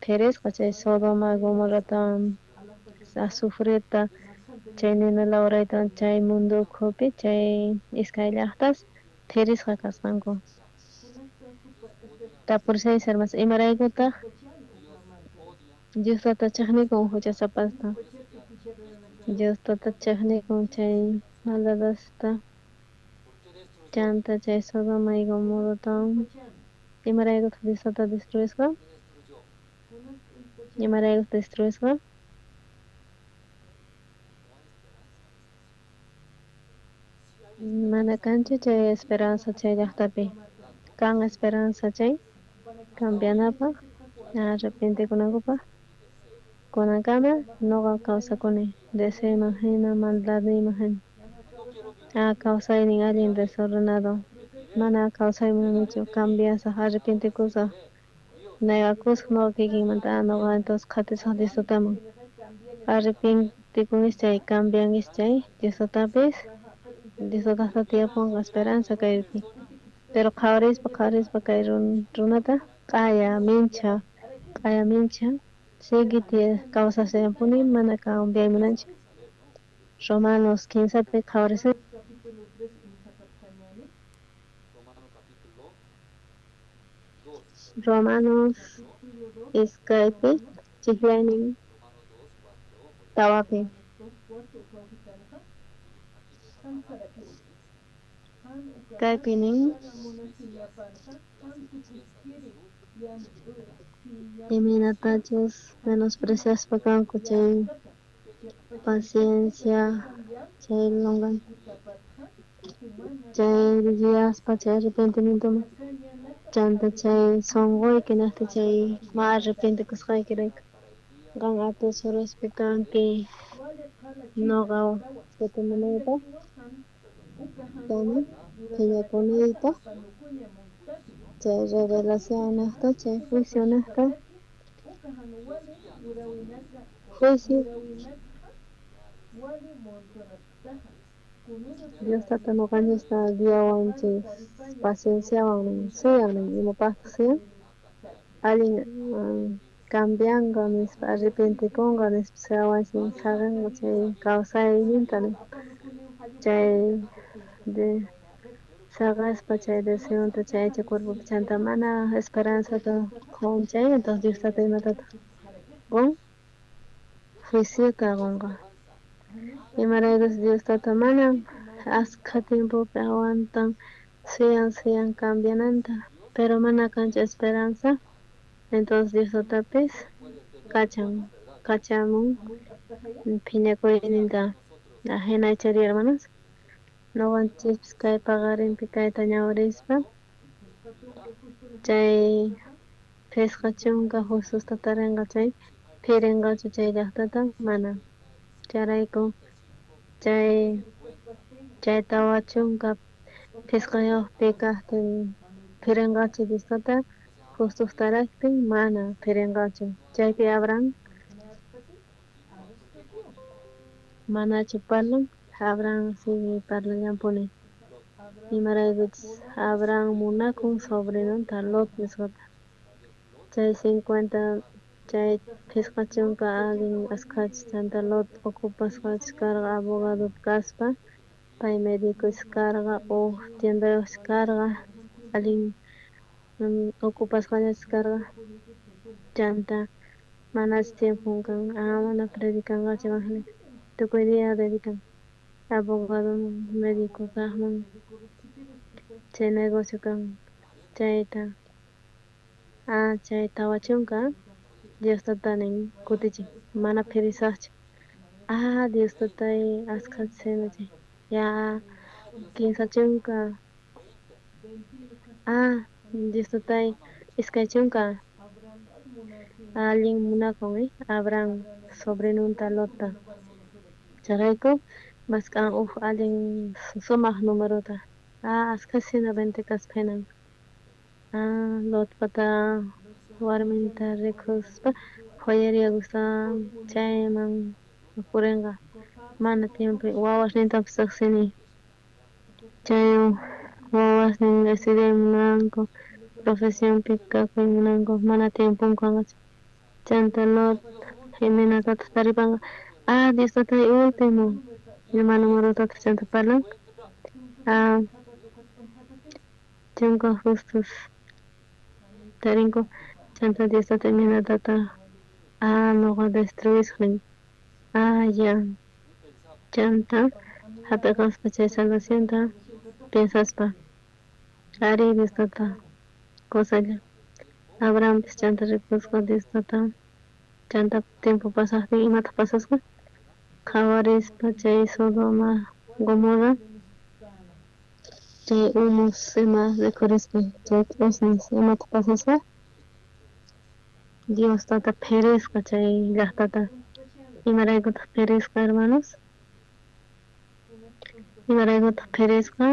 J: phirisqa chay Sodoma Gomorratawan azufreta chay nina lawraytawan chay mundo ukhupi chay iskay llajtas phirisqa kasqanku. Tapurishaychis hermanos, imaraykutaj Dios Tata chejnikun huchasapasta? Dios Tata chejnikun chay maldadesta chanta chay Sodoma y Gomorratawan imaraykutaj Dios Tata destruisqa? Imaraykutaj destruisqa? Mana kanchu chay esperanza chay llajtapi. Kan esperanza chay cambianapaj, arrepentikunankupaj. Kunankama noqa kawsakuni deseoyman jina, maldadniyman jina. Kawsaynin allin desordenado. Mana kawsay munanichu, cambiasaj, arrepentikusaj, negakusaj noqa kikinmanta, noqa entonces qhatisaj Dios Tataman. Arrepentikunkis chay, cambiankis chay, Dios Tatapis, Dios Tatata tiyapunqa esperanza kaypi. Pero qhawarispa, qhawarispa kay runata q'aya mincha, q'aya mincha, sigue kawsashanpuni mana cambiay munanchu. Romanos 15pi qhawarisun. Romanos iskaypi chijllaynin 4pi. Kaypi nin imaynatachus menospreciaspa kanku chay paciencia chay longan chay guiaspa chay arrepentimientoman chanta chay sonqoyki nejta chay ma arrepentikusqaykirayku qan atesoraspi kanki noqa kutimunaypaj phiñakunayta chay revelación nejta chay juicio nejta juicio Dios Tata noqanchista guiawanchis pacienciawan suyan imapajtaj suyan allin cambianqa nispa arrepentikunqa nispa suyawanchis saqenqa chay kawsayninta chay de saqespa chay deseonta chay aycha cuerpopi chanta mana esperanzata qon chay entonces Dios Tata imatataj qon juiciota qonqa imaraykus Dios Tata mana askha tiempopi aguantan suyan suyan cambiananta pero mana kanchu esperanza entonces Dios Tatapis kachan kachamun phiñakuyninta ajina ichari hermanos noqanchispis kay paqarinpi kayta ñawirispa chay 50 justosta tarinqa chay phirinqachu chay llajtata mana chayrayku chay 45pi kajtin phirinqachu Dios Tata justojtarajtin mana phirinqachu chaypi Abraham manachu parlan Abraham sigue parlallanpuni imaraykuchus Abraham munakun sobrinonta Lot nisqata chay 50 chay 50 allin askhachus chanta Lot ocupasqachus karqa abogado kaspa pay médicochus karqa uj tiendayojchus karqa allin ocupasqallachus karqa chanta manachus tiempon kan mana predicanqachu evangelio tukuy día dedican. Abogadoman, médico kajman chay negocio kan chayta. Ah, chay 40 Dios tata nin kutichin mana phirisajchu. Ah, Dios tatay askha cena chay. Ya 30. Ah, Dios tatay 20. Allin munakun, Abraham sobrinunta Lotta. Chayrayku mask'an uj allin sumaq numerota. Ah, askhasina ventekaspa hinan. Ah, Lotpata warminta rikuspa phuyariyakuspa chayman purinqa mana tiempo wawasnintapis riqsini. Chay wawasnin estudiay munanku, profesionpi kakuy munanku, mana tiemponku kanqachu. Chanta Lot imaynatataq taripanqa. Ah, Dios tatay último. Ima numerotataq chanta parlan? Ah, 10 justos tarinku. Chanta Dios tata imaynatataq. Ah, noqa destruisaq nin. Ah, ya. Chanta hap'iqaspa chay salvacionta piensaspa. Ari Dios tata kusalla. Abrahampis chanta rikusqa Dios tata. Chanta tiempo pasaqtin imataq pasasqa? Qhawarispa chay Sodoma, Gomorra, chay humos ima rikhurispa chay q'osñis imataq pasasqa? Dios tata phirisqa chay llaqtata. Imaraykutaq phirisqa, hermanos? Imaraykutaq phirisqa?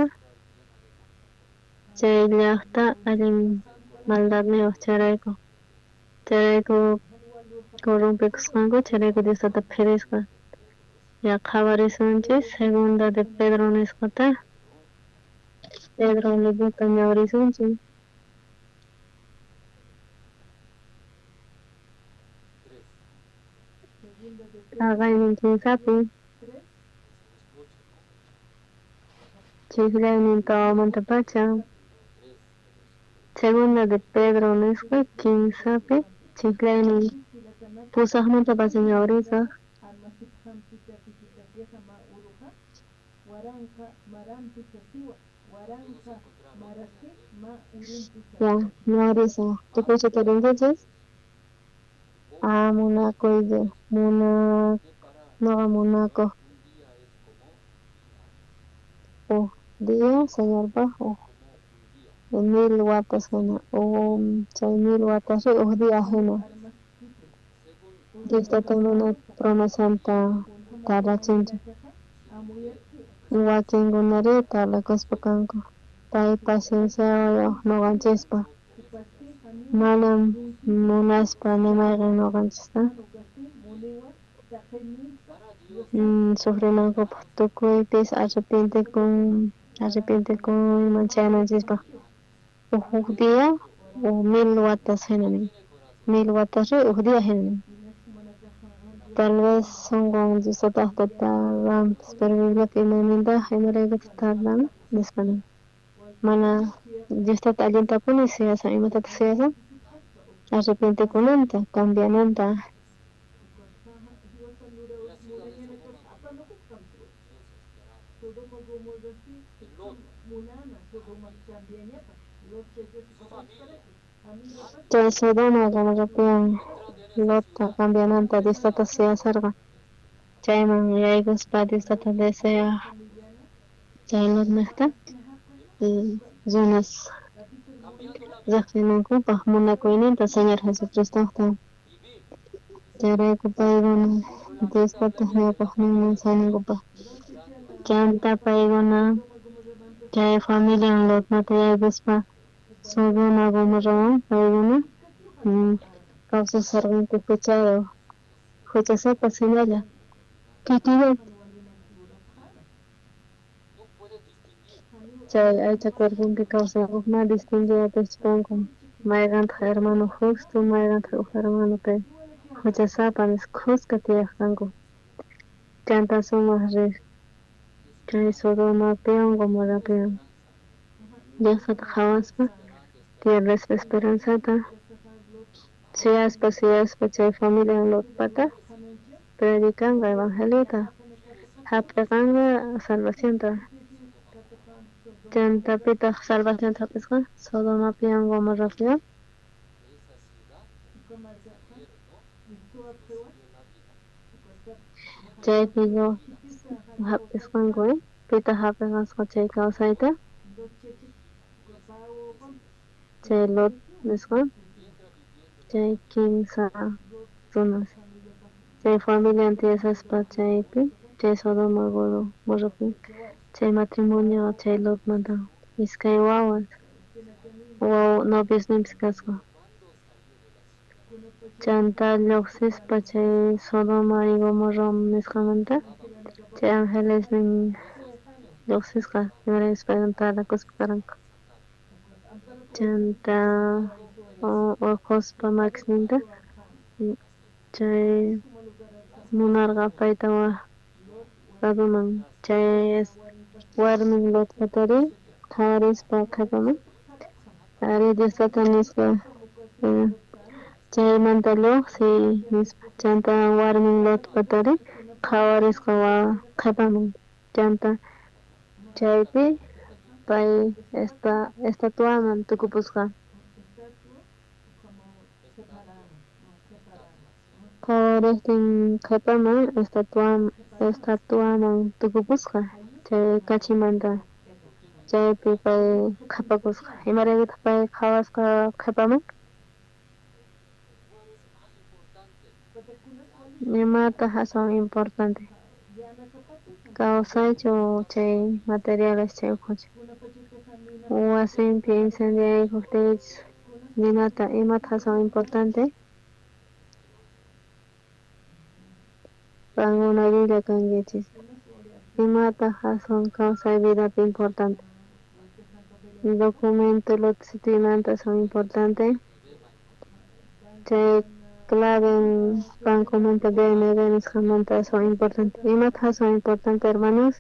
J: Chay llaqta allin maldadniyuq chayrayku. Chayrayku corrompikusqanku, chayrayku Dios tata phirisqa. Ya qhawarisunchis segunda de Pedro nisqata. Pedro librota ñawirisunchis. T'aqaynin kinsapi chijllaynin tawamantapacha. Segunda de Pedro nisqa kinsapi chijllaynin pusajmantapacha ñawirisaj. Ya, ñawirisaj. Tukuychu tarinkichis? Ah, munakuy, noqa munakoj uj día Señorpaj uj 1000 watas hina, chay 1000 watasri uj día hina. Dios tata mana promesanta tardachinchu. Wakinkunari tardakuspa kanku. Pay pacienciayoj noqanchispaj. Manam munaspa ni mayqen noqanchista sufrinankupaj tukuypis arrepientekuyman chayananchispaj. Uj día uj 1000 watas hina nin. 1000 watasri uj día hina nin. Tal vez sonqon Dios tatajta tardanpis, pero Bibliapi imaynintaq imaraykutaq tardan nispa nin. Mana Dios tata allintapuni suyasan, imatataq suyasan? Arrepientekunanta, cambiananta. Chay Sodoma Gomorrapiwan Lotta cambiananta Dios tata suyasarqa. Chayman yaykuspa Dios tata desea chay Lotnejta runas riqsinankupaj munakuyninta Señor Jesucristojta. Chayrayku paykuna Dios tataj ñawpajninman sayanankupaj. Chanta paykuna chay familian Lotmanta yaykuspa Sodoma Gomorrawan paykuna kawsasharqanku juchayoj, juchasapas hinalla kikillanta. Chay aycha cuerponpi kawsakoj mana distinguiy atiqchu kanku mayqantaq hermano justo, mayqantaq uj hermano kay juchasapa nispa khuska tiyaj kanku. Chanta sumaq rej chay Sodomapiwan Gomorrapiwan Diosta qhawaspa pierdespa esperanzata suyaspa suyaspa chay familian Lotpata predicanqa evangeliota. Jap'eqanqa salvacionta. Chanta pitaq salvacionta jap'isqa? Sodomapiwan Gomorrapiwan. Chaypi jap'isqanku, pitaq jap'iqasqa chay kawsayta? Chay Lot nisqa, chay kinsa runas, chay familian tiyasaspa chaypi, chay Sodoma Gomorrapi, chay matrimonio chay Lotmanta iskay wawas, wawa noviosninpis kasqa. Chanta llojsispa chay Sodoma y Gomorra nisqamanta, chay angelesnin llojsisqa, imaraykuchus paykuna taqnakuspa karanku. Chanta orqhospa makisninta chay munarqa apayta waj ladoman chay warmin Lotpatari qhawarispa qhepaman arí Dios tata nisqa chaymanta llojsiy nispa chanta warmin Lotpatari qhawarisqa qhepaman chanta chaypi pay estatuaman tukupusqa. Qhawarejtin qhepaman estatuaman tukupusqa chay kachimanta chaypi pay qhepakusqa. Imaraykutaq pay qhawasqa qhepaman? Imataq aswan importante? Kawsaychu chay materiales chay ukhuchu? Wasinpi incendiaykojtinchis ninata imataq aswan importante? Qankuna llulla kankichis. Imataq aswan kawsay vidapi importante? Documento lote sutiymanta aswan importante? Chay clave bancomanta BNB nisqamanta aswan importante. Imataq aswan importante, hermanos?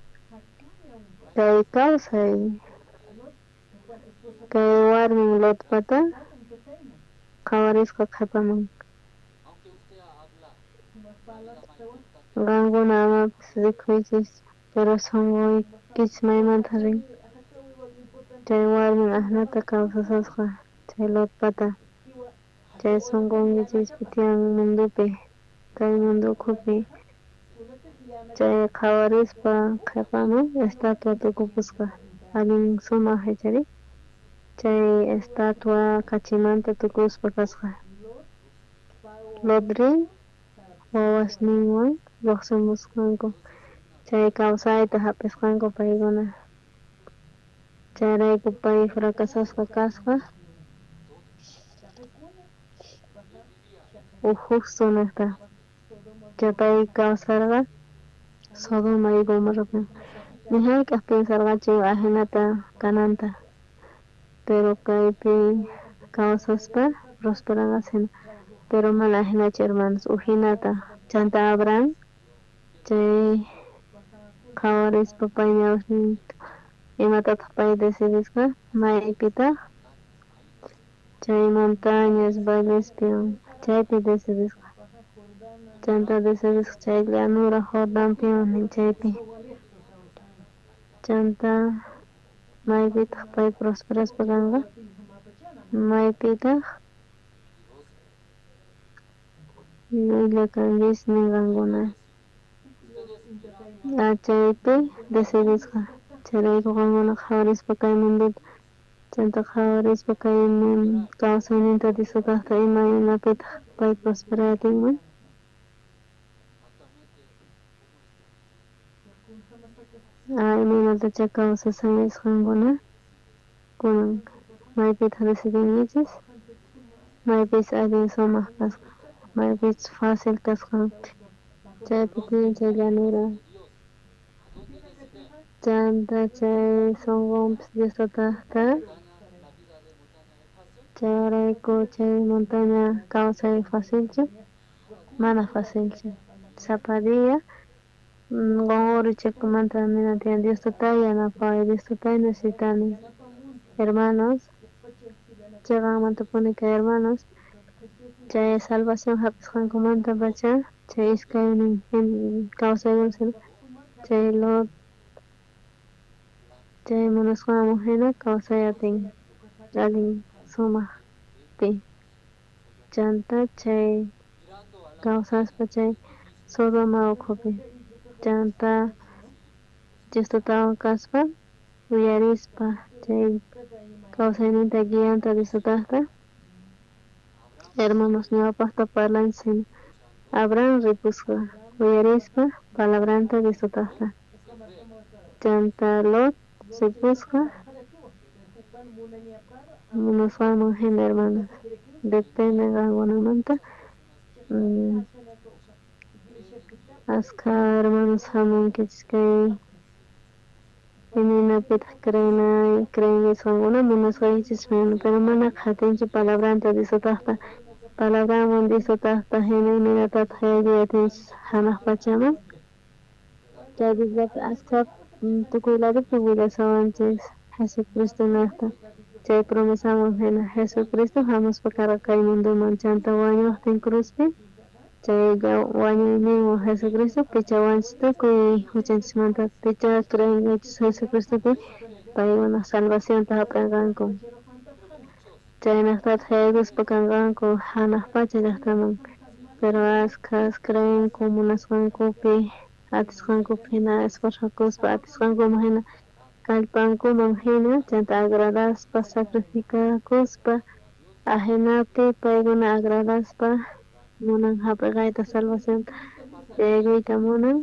J: Kay kawsay. Kay warmin Lotpata qhawarisqa qhepaman. Qankuna amapis rikhuychis, pero sonqoykichis maymanta rin. Chay warmin ajnata kawsasasqa chay Lotpata. Chay sonqoykichispi tiyan mundopi, kay mundo ukhupi. Chay qhawarispa qhepaman estatua tukupusqa. Allin sumaq ichari. Chay estatua kachimanta tukuspa kasqa. Lotri wawasninwan llojsimusqanku chay kawsayta jap'isqanku paykuna. Chayrayku pay fracasasqa kasqa uj justo nejta. Chay pay kawsarqa Sodoma y Gomorrapi. Ni jayk'aj piensarqachu ajinata kananta. Pero kaypi kawsaspa prosperanqa hina. Pero mana ajinachu, hermanos, ujinata. Chanta Abraham chay qhawarispa pay ñawsnin imatataq pay decidisqa maypitaq chay montañas vallespi chaypi decidisqa. Chanta decidisqa chay llanura Jordanpiwan chaypi. Chanta maypitaq pay prosperaspa kanqa? Maypitaq llulla kankichis ninqankuna. Chaypi decidisqa. Chayrayku qankuna qhawarispa kay mundota chanta qhawarispa kay kawsayninta disfrutajta imaynapitaq pay prosperar atinman? Imaynatachá kawsashanchis qankuna kunan maypitaq decidinkichis? Maypis allin sumaq kasqa, maypis fácil kasqan, chaypi tiyan chay llanura. Chanta chay sonqonpis Dios tatajta. Chayrayku chay montaña kawsay facilchu? Mana facilchu. Sapa día qonqorichikumanta nina tiyan Dios tatay yanapaway, Dios tatay necesitani. Hermanos, cheqanmantapuni kay hermanos, chay salvación jap'isqankumantapacha chay iskaynin kawsaykuna Chay Lot chay munasqanman hina kawsay atin allin sumaqpi. Chanta chay kawsaspa chay Sodoma ukhupi. Chanta Dios tatawan kaspa uyarispa chay kawsayninta guianta Dios tataqta hermanos ñawpaqta parlanchis hina Abraham ripusqa uyarispa palabranta Dios tataqta. Chanta Lot ripusqa munasqanman hina hermanos. Depende qankunamanta. Askha hermanos hamunkichis kay imaynapitaq creenkichis qankuna munasqaykichis pero mana qhatinchu palabranta Dios tataqta. Palabranwan Dios tataqta hina imaynatataq yaykuy atinchis hanaq pachaman. Chay Bibliapi askha tukuy ladopi willashawanchis Jesucristo naqta chay promesaman hina Jesucristo hamuspa karqa kay mundoman chanta wañuqtin cruzpi chay wañuyninwan Jesucristo pichawanchis tukuy huchanchismanta picha creenkichis Jesucristopi paykuna salvacionta hap'inqanku. Chaynaqtataq yaykuspa kanqanku hanaq pacha llaqtaman. Pero askhas creenku munasqankupi atisqankupi hina esforzakuspa atisqankuman hina kallpankuman hina chanta agradaspa sacrificakuspa ajinapi paykuna agradaspa munan hap'iqayta salvacionta yaykuyta munan.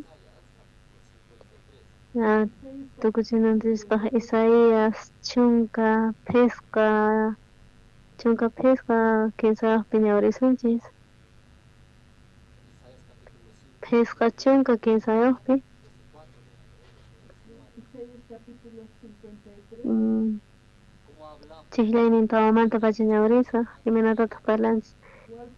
J: Tukuchinanchispaq Isaías 15 3 ñawrisunchis. 53. Chijllaynin tawamantapacha ñawrisaq imaynatataq parlanchis.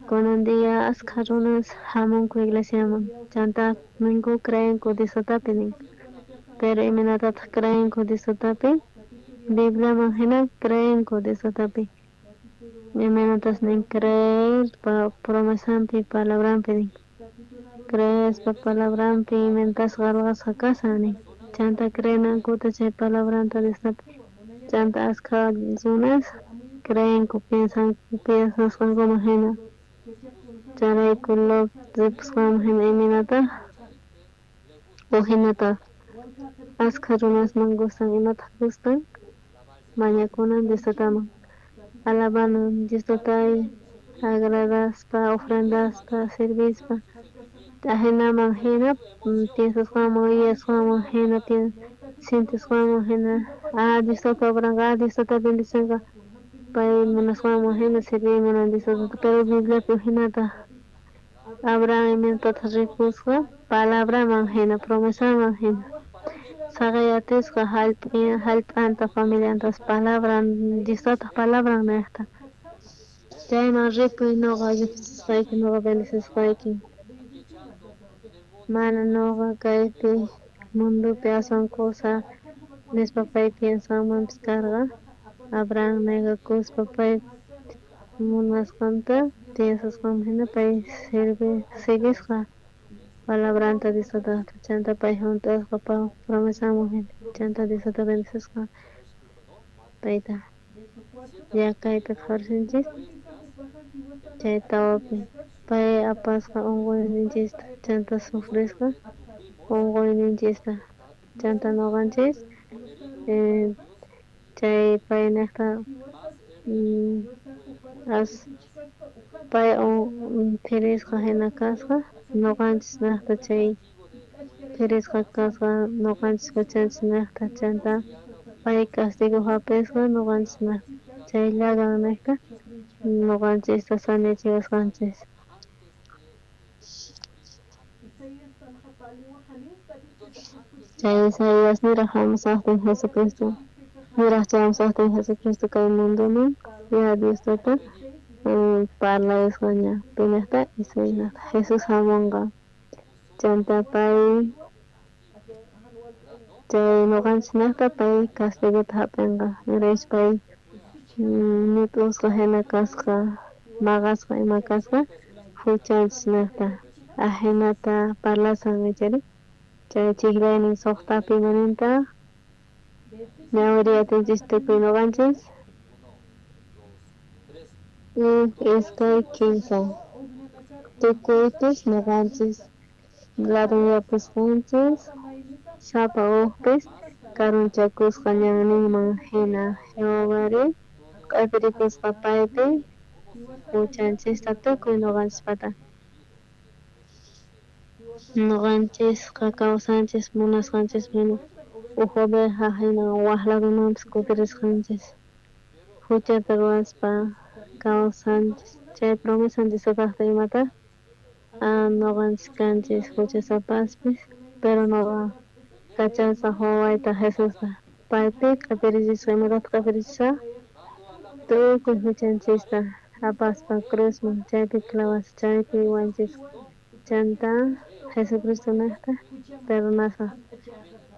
J: Kunan día askha runas hamunku iglesiaman chanta ninku creenku Dios tatapi nin. Pero imaynatataq creenku Dios tatapi Bibliaman hina creenku Dios tatapi. Imaynatas nin creer promesampi palabrampi nin. Creespa palabrampi imaynatas qelqasqa kashan nin. Chanta creenankuta chay palabranta Dios tata. Chanta askha runas creenku piensasqankuman hina. Chayrayku Lot ripusqanman hina imaynataq ujinataq askha runasman gustan imataq gustan mañakunan Dios tataman. Alabanan Dios tatay agradaspa ofrendaspa servispa ajinaman hina piensasqanman yuyasqanman hina sientisqanman hina Dios tata obranqa Dios tata bendicionqa pay munasqanman hina serviy munan Dios tatata. Pero Bibliapi ujinataq Abraham imaynatataq ripusqa palabraman hina promesaman hina saqey atisqa hallp'anta familiantas palabran Dios tataq palabran niqta. Chayman ripuy noqa lluqsisqayki noqa bendecisqayki. Mana noqa kaypi mundopi aswan kusa nispa pay piensanmanpis karqa. Abraham negakuspa pay munasqanta piensasqanman hina pay siguisqa palabranta Dios tataqta. Chanta pay hunt'asqa promesanman hina. Chanta Dios tata bendecisqa payta. Ya kaypi qhawarsinchis chay tawapi pay apasqa unquyninchista chanta sufrisqa unquyninchista. Chanta noqanchis chay pay niqta as pay phirisqa hina kasqa noqanchis niqta chay phirisqa kasqa noqanchis huchanchis niqta chanta pay castigo hap'isqa noqanchis niqta chay llagan niqta noqanchista sanachiwasqanchis. Chay Isaías niraq hamusaqtin Jesucristo niraq chayamusaqtin Jesucristo kay mundoman ya Dios tata parlayasqaña pinaqta Isaías Jesús hamunqa chanta pay chay noqanchis niqta pay castigota hap'inqa imaraychus pay ñut'usqa hina kasqa maqasqa ima kasqa huchanchis niqta ajinata parlasan ichari. Chay chijlaynin suqtapi imanintaj ñawiriyatinchis tukuy noqanchis. Uj, iskay, kinsa. Tukuypis noqanchis ladunyapusqanchis, sapa ujpis karunchakusqa ñanninman jina. Jehovari q'epirikusqa paypi juchanchista tukuy noqanchispata. Noqanchisqa kawsanchis munasqanchisman jina, uj oveja jina waj ladomanpis kutirisqanchis. Juchata ruwaspa kawsanchis. Chay promesan Diospajta imata noqanchis kanchis juchasapaspis, pero noqa kachasaj wawayta Jesusta. Paypi q'epirichisqa imatataq q'epirichisaj? Tukuy juchanchista apaspa cruzman chaypi clavasqa chaypi wanchisqa. Chantá Jesucristo nejta perdonasaj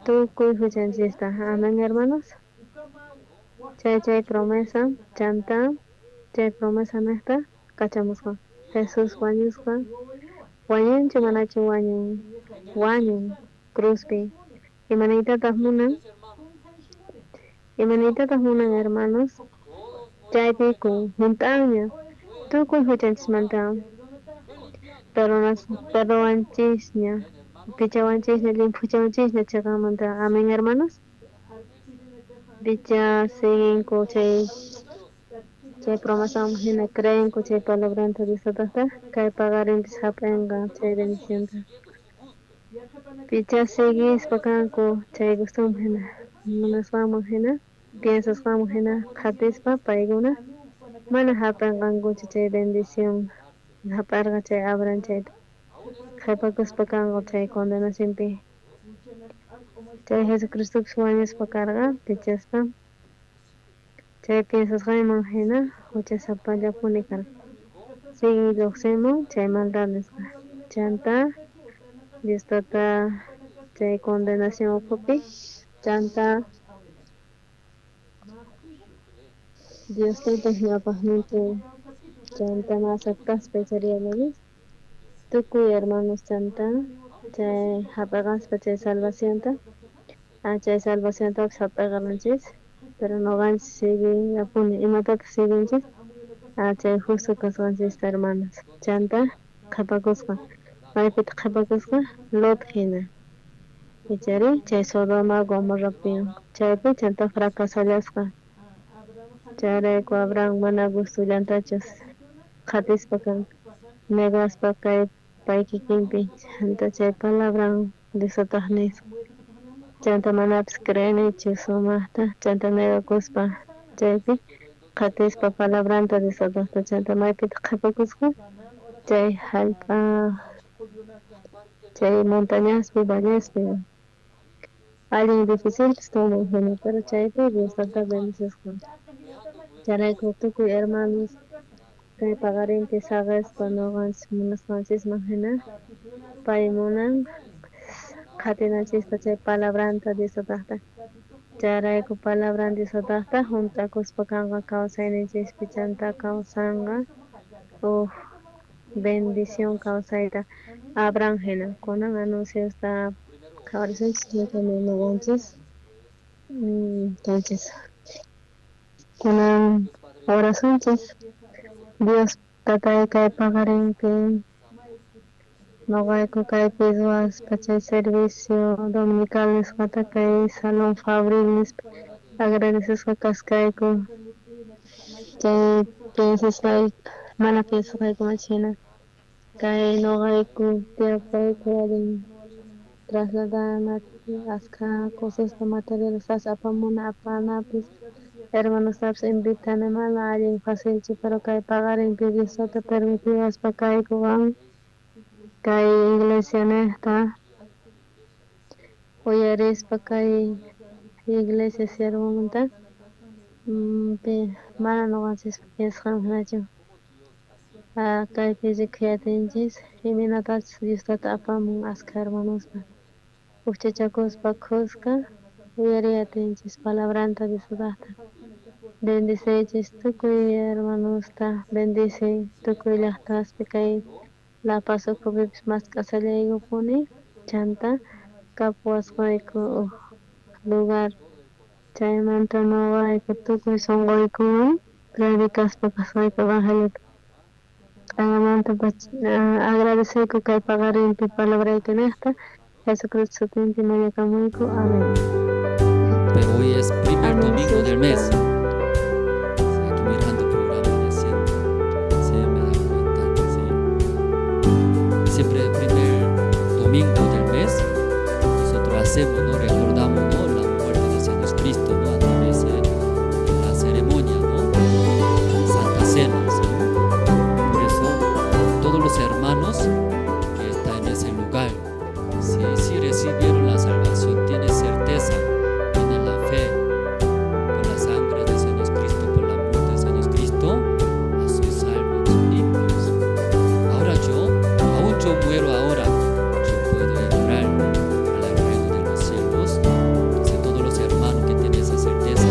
J: tukuy juchanchista. Amén, hermanos. Chay chay promesa, chantá chay promesa nejta kachamusqa. Jesús wañusqa, wañunchu manachu wañun? Wañun cruzpi. Imaniytataj munan? Imaniytataj munan, hermanos? Chaypi junt'anña tukuy juchanchismanta perdonawanchisña, pichawanchisña, llimphuchawanchisña cheqanmanta. Amén, hermanos. Picha siguinku chay chay promesaman jina creenku chay palabranta Diostatajta kay paqarinpis jap'enqa chay bendicionta. Picha siguispa kanku chay gustoman jina, munasqanman jina, piensasqanman jina qhatispa paykuna mana jap'enqankuchu chay bendición jap'arqa chay Abraham chayta. Qhepakuspa kanqa chay condenacionpi. Chay Jesucristopis wañuspa karqa pichaspa chay piensasqanman jina juchasapallapuni karqa. Siguen llojsimun chay maldad nisqa. Chantá Dios tata chay condenación ukhupi, chantá Dios tataj ñawpajninpi chantá mana aceptaspa icharí tukuy hermanos chantá chay jap'eqaspa chay salvacionta, chay salvaciontapis jap'eqaranchis, pero noqanchis siguiyapuni imatataj siguinchis chay justo kasqanchista, hermanos. Chantá qhepakusqa, maypitaj qhepakusqa? Lot jina. Icharí chay Sodoma Gomorrapi chaypi chantá fracasallasqa. Chayrayku Abraham mana gustollantachus qhatispa kan, negaspa kay pay kikinpi, chantá chay palabran Diostataj nisqa. Chantá manapis creenichu sumajta, chantá negakuspa chaypi qhatispa palabranta Diostatajta, chantá maypitaj qhepakusqa? Chay jallp'a chay montañaspi, vallespi. Allin difícilpis kanman jina, pero chaypi Dios tata bendicisqa. Chayrayku tukuy hermanos kay paqarinpi saqespa noqanchis munasqanchisman jina pay munan qhatinanchista chay palabranta Diostatajta. Chayrayku palabran Diostatajta junt'akuspa kanqa kawsayninchispi, chantá kawsanqa uj bendición kawsayta Abraham jina. Kunan anunciosta qhawarisunchis noqanchis. Entonces, kunan orasunchis. Dios tatay kay paqarinpi noqayku kaypi ruwaspa chay servicio dominical nisqata kay Salón Fabril nispa agradecesqa kaskayku chay piensasqay mana piensasqaykumanchu jina kay noqayku tiyapayku allin trasladana askha cosasta materiales apamuna apanapis hermanostapis invitana mana allin facilchu, pero kay paqarinpi Dios tata permitiwaspa kayku qan kay iglesia nejta uyarispa kay iglesia siervomanta mana noqanchispa piensasqanman jinachu kaypi rikhuyatinchis imaynatachus Dios tata apamun askha hermanosta ujchachakuspa khuska uyariyatinchis palabranta Diospajta. Bendiceychis tukuy hermanosta, bendicey tukuy llajtaspi kay La Paz ukhupipis mask'asallaykupuni, chantá Kapuwasqayku uj lugar. Chaymanta noqayku tukuy sonqoykuwan predicaspa kasqayku evangeliota. Q'ayamanta pacha agradeceyku kay paqarinpi palabraykinejta Jesucristo sutinpi mañakamuyku. Amén.
F: Pero hoy es primer domingo del mes. Aquí mirando programa recién, sí, me da cuenta, sí. Siempre el primer domingo del mes nosotros hacemos, ¿no? Recordamos, ¿no? La muerte del Señor Cristo, ¿no? A través de la ceremonia, ¿no? Santa Cena, ¿sí? Por eso todos los hermanos que están en ese lugar, ¿sí? Si recibieron la salvación, tienen certeza, tienen la fe por la sangre del Señor Cristo, por la muerte del Señor Cristo, soy salvos, limpios. Ahora yo, aún yo muero ahora, yo puedo entrar al reino de los cielos. Entonces todos los hermanos que tienen esa certeza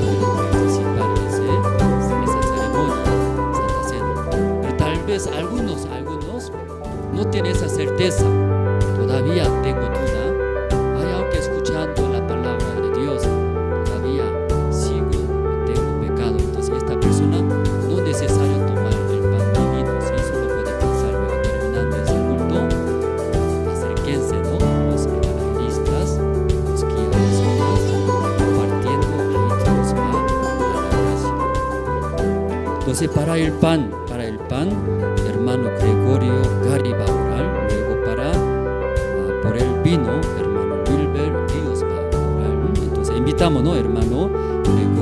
F: pueden participar en esa ceremonia, Santa Cena. Pero tal vez algunos no tienen esa certeza. Todavía tengo duda. Ay, aunque escuchando la palabra de Dios, todavía sigo, tengo pecado. Entonces esta persona no es necesario tomar el pan divino, ¿sí? Solo puede pasar luego terminando ese culto. Acérquense, ¿no? Los evangelistas, los guías de zonas, compartiendo, ahí Dios va a la gracia. Entonces para el pan, hermano Gregorio Gary va a orar, luego por el vino, hermano Wilber Ríos va a orar. Entonces invitamos, ¿no? Hermano Gregorio